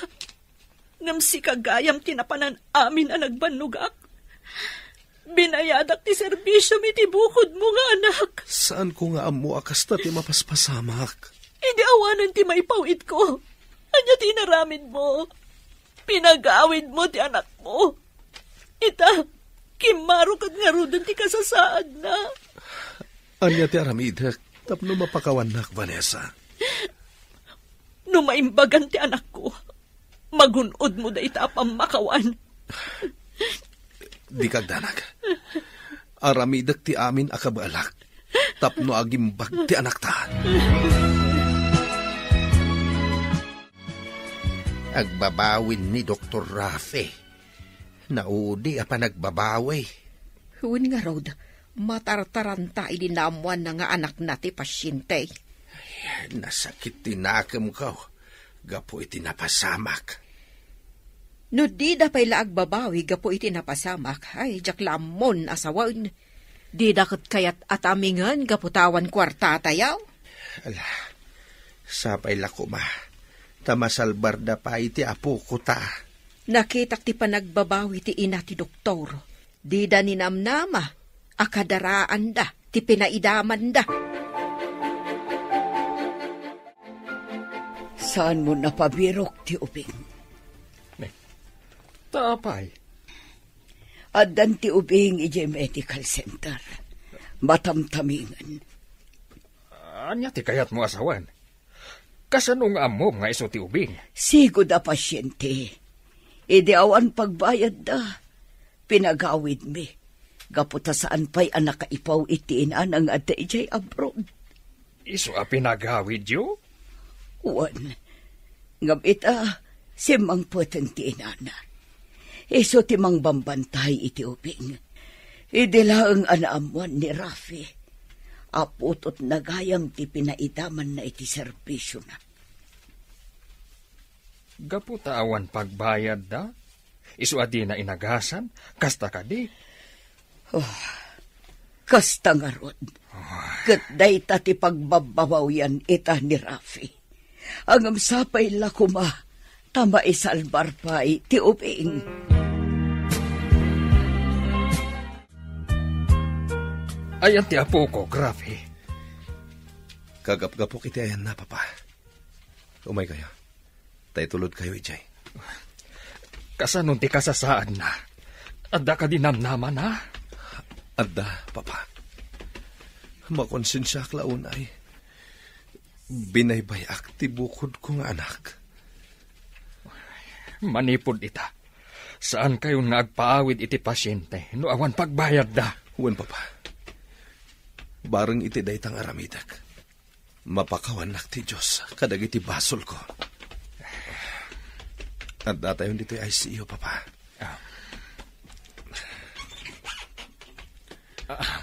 Ngem sika gayam ti napanan amin a nagbannogak. Binayadak ti serbisiom iti bukodmo nga anak. Saanko nga ammo a kasta ti mapaspasamak. Idi awanen ti maipaw-itko, ania ti inaramidmo? Pinagawidmo ti anakmo. Ita, kimmaro ket ngaruden ti kasasaadna. Ania ti aramidek tapno mapakawannak, Vanessa? No maimbagan ti anakko, magun-odmo dayta a pammakawan. Dika agdanag. Aramidek ti amin a kabaelak tapno agimbag ti anakta. Agbabawin ni Doktor Rafi. Naudi a panagbabawi. Wen ngarud, matartaranta idi naammoanna nga anakna ti pasiente. Nasakit ti nakemko gapu iti napasamak. No dida pay la agbabawi gapu iti napasamak, ay, diak la ammon a sawen. Dida ket kayat a tamingen gapu ta awan kuartatayo. Ala, sapay la koma, ta masalbarda pay ti apoko ta. Nakitak ti panagbabawi ti ina ti doktor. Dida ninamnama a kadaraanda ti pinaidamanda. Saanmo napabirok ti ubing? Ne, ta apay? Addan ti ubing idiay medical center. Matamtamingen. Ania ti kayatmo a sawen? Kasano nga ammom nga isu ti ubing? Sigud a pasiente. Idi awan pagbayadda, pinagawidmi. Gapu ta saan pay a nakaipaw iti inana nga adda idiay abroad. Isu a pinagawidyo? Wen, ngem ita, simmangpeten ti inana. Isu ti mangbambantay iti ubing. Idi laeng a naammoan ni Rafi, aputotna gayam ti pinaidamanna iti serbisiona. Gapu ta awan pagbayadda, isu a dina inagasan, kasta kadi? Oh, kasta ngarud. Ket dayta ti pagbabbabawian ita ni Rafi. Ngem sapay la koma ta maisalbar pay ti ubing. Ayan ti apok, Rafi? Kagapgapok iti ayanna, Papa. Umaykayo. Ta itulodkayo idiay. Kasano ti kasasaadna? Adda kadi namnamana? Adda, Papa. Makonsensiaak la unay. Binaybay-ak ti bukodko nga anak. Manipud ita, saankayon nga agpaawid iti pasiente no awan pagbayadda. Wen, Papa. Bareng iti dayta nga aramidek, mapakawannak ti Dios kadagiti basolko. Addatayon ditoy I C U, Papa. Ah. Ah.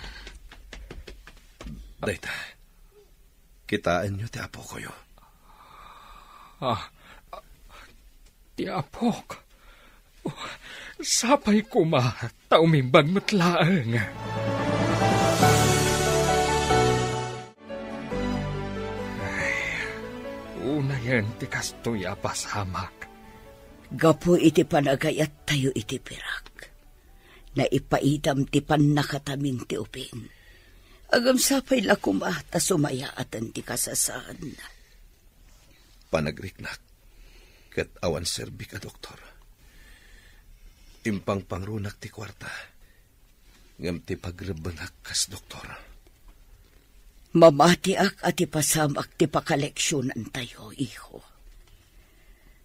Dayta, kitaenyo ti apokoyo. Ah, ti apok. Oh, sapay koma, ta umimbag met laeng. Ay, unayen ti kastoy a pasamak. Gapu iti panagayattayo iti pirak, naipaidam ti pannakataming ti ubing. Ngem sapay la koma ta sumayaaten ti kasasaadna. Panagriknak ket awan serbik a doktor. Impangpangrunak ti kuarta, ngem ti pagrebbengak kas doktor. Mamatiak a ti pasamak ti pakaleksionantayo, iho.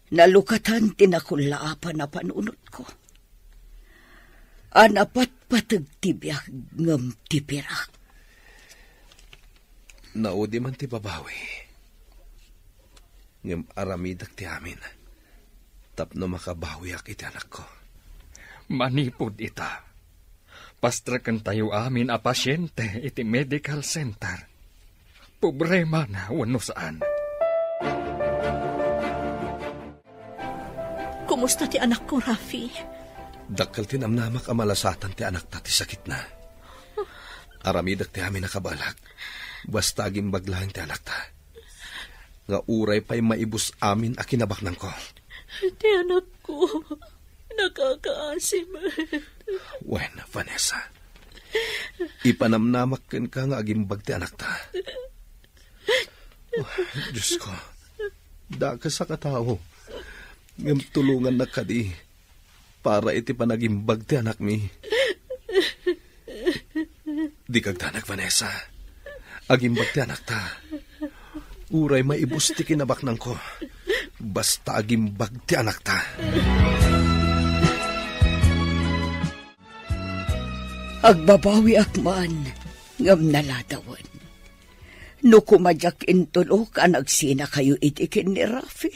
Nalukatan ti nakullaapan a panunotko. A napatpateg ti biag ngem ti pirak. Naudi man ti babawi, ngem aramidek ti amin tapno makabawiak iti anakko. Manipud ita, pastrekentayo amin a pasiente iti medical center. Pobre man wenno saan. Kumusta ti anakko, Rafi? Dakkel ti namnamak a malasatan ti anakta ti sakitna. Aramidek ti amin a kabaelak. Basta agimbag laeng ti anakta. nga uray pay maibus amin a kinabaknangko. Ti anakko, nakakaasi met. Wen, Vanessa, ipanamnamak kenka nga agimbag ti anakta. Oh, Diosko, dakes a katao, ngem tulongannak kadi para iti panagimbag ti anakmi. Dika agdanag, Vanessa. Agimbag ti anakta. Uray maibus ti kinabaknangko, basta agimbag ti anakta. Agbabawiak man, ngem naladawen. No koma diak intulok a nagsinakayo iti ken ni Rafi,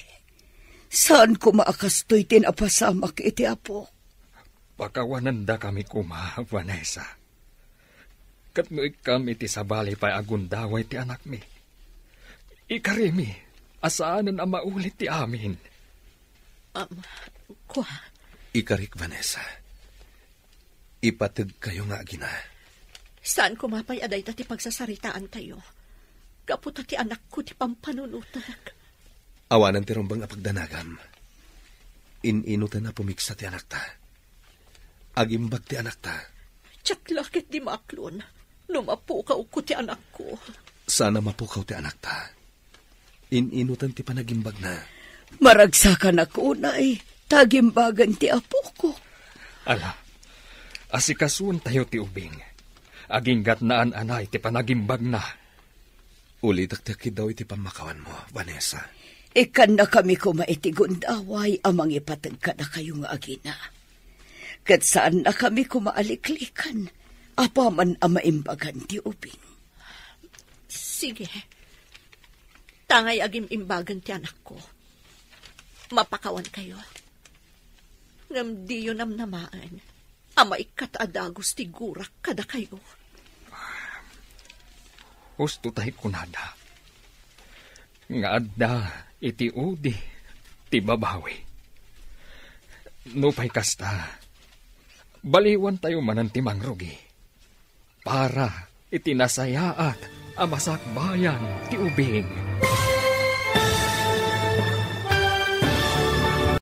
saan koma a kastoy ti napasamak iti Apo. Pakawanendakami koma, Vanessa. Ket no ikkam iti sabali pay a gundaway ti anakmi, ikarimi a saanen a maulit ti amin. Am, kua. Ikarik, Vanessa. Ipategkayo nga agina. Saan koma pay a dayta ti pagsasaritaantayo. Gapu ta ti anakko ti pampanunotek. Awanen ti rumbeng a pagdanagam. In-inoten a pumigsa ti anakta. Agimbag ti anakta. Diak la ket di maaklon no mapukawko ti anakko. Saan a mapukaw ti anakta. In-inoten ti panagimbagna. Maragsakanak unay, ta agimbagen ti apoko. Ala, asikasuentayo ti ubing. Agingga ti naan-anay ti panagimbagna. Ulitek ti akkiddaw iti pammakawanmo, Vanessa. Ikkannakami koma iti gundaway a mangipateg kadakayo nga agina. Ket saannakami koma a liklikan apaman a maimbagan ti ubing. Sige. Tangay agim-imbagen ti anakko. Mapakawankayo. Ngem diyo namnamaen a maikkat a dagus ti gurak kadakayo. Husto tay kunada nga adda iti udi ti babawi. Nupay kasta, baliwantayo manen ti mangrugi para iti nasayaat a masakbayan ti ubing.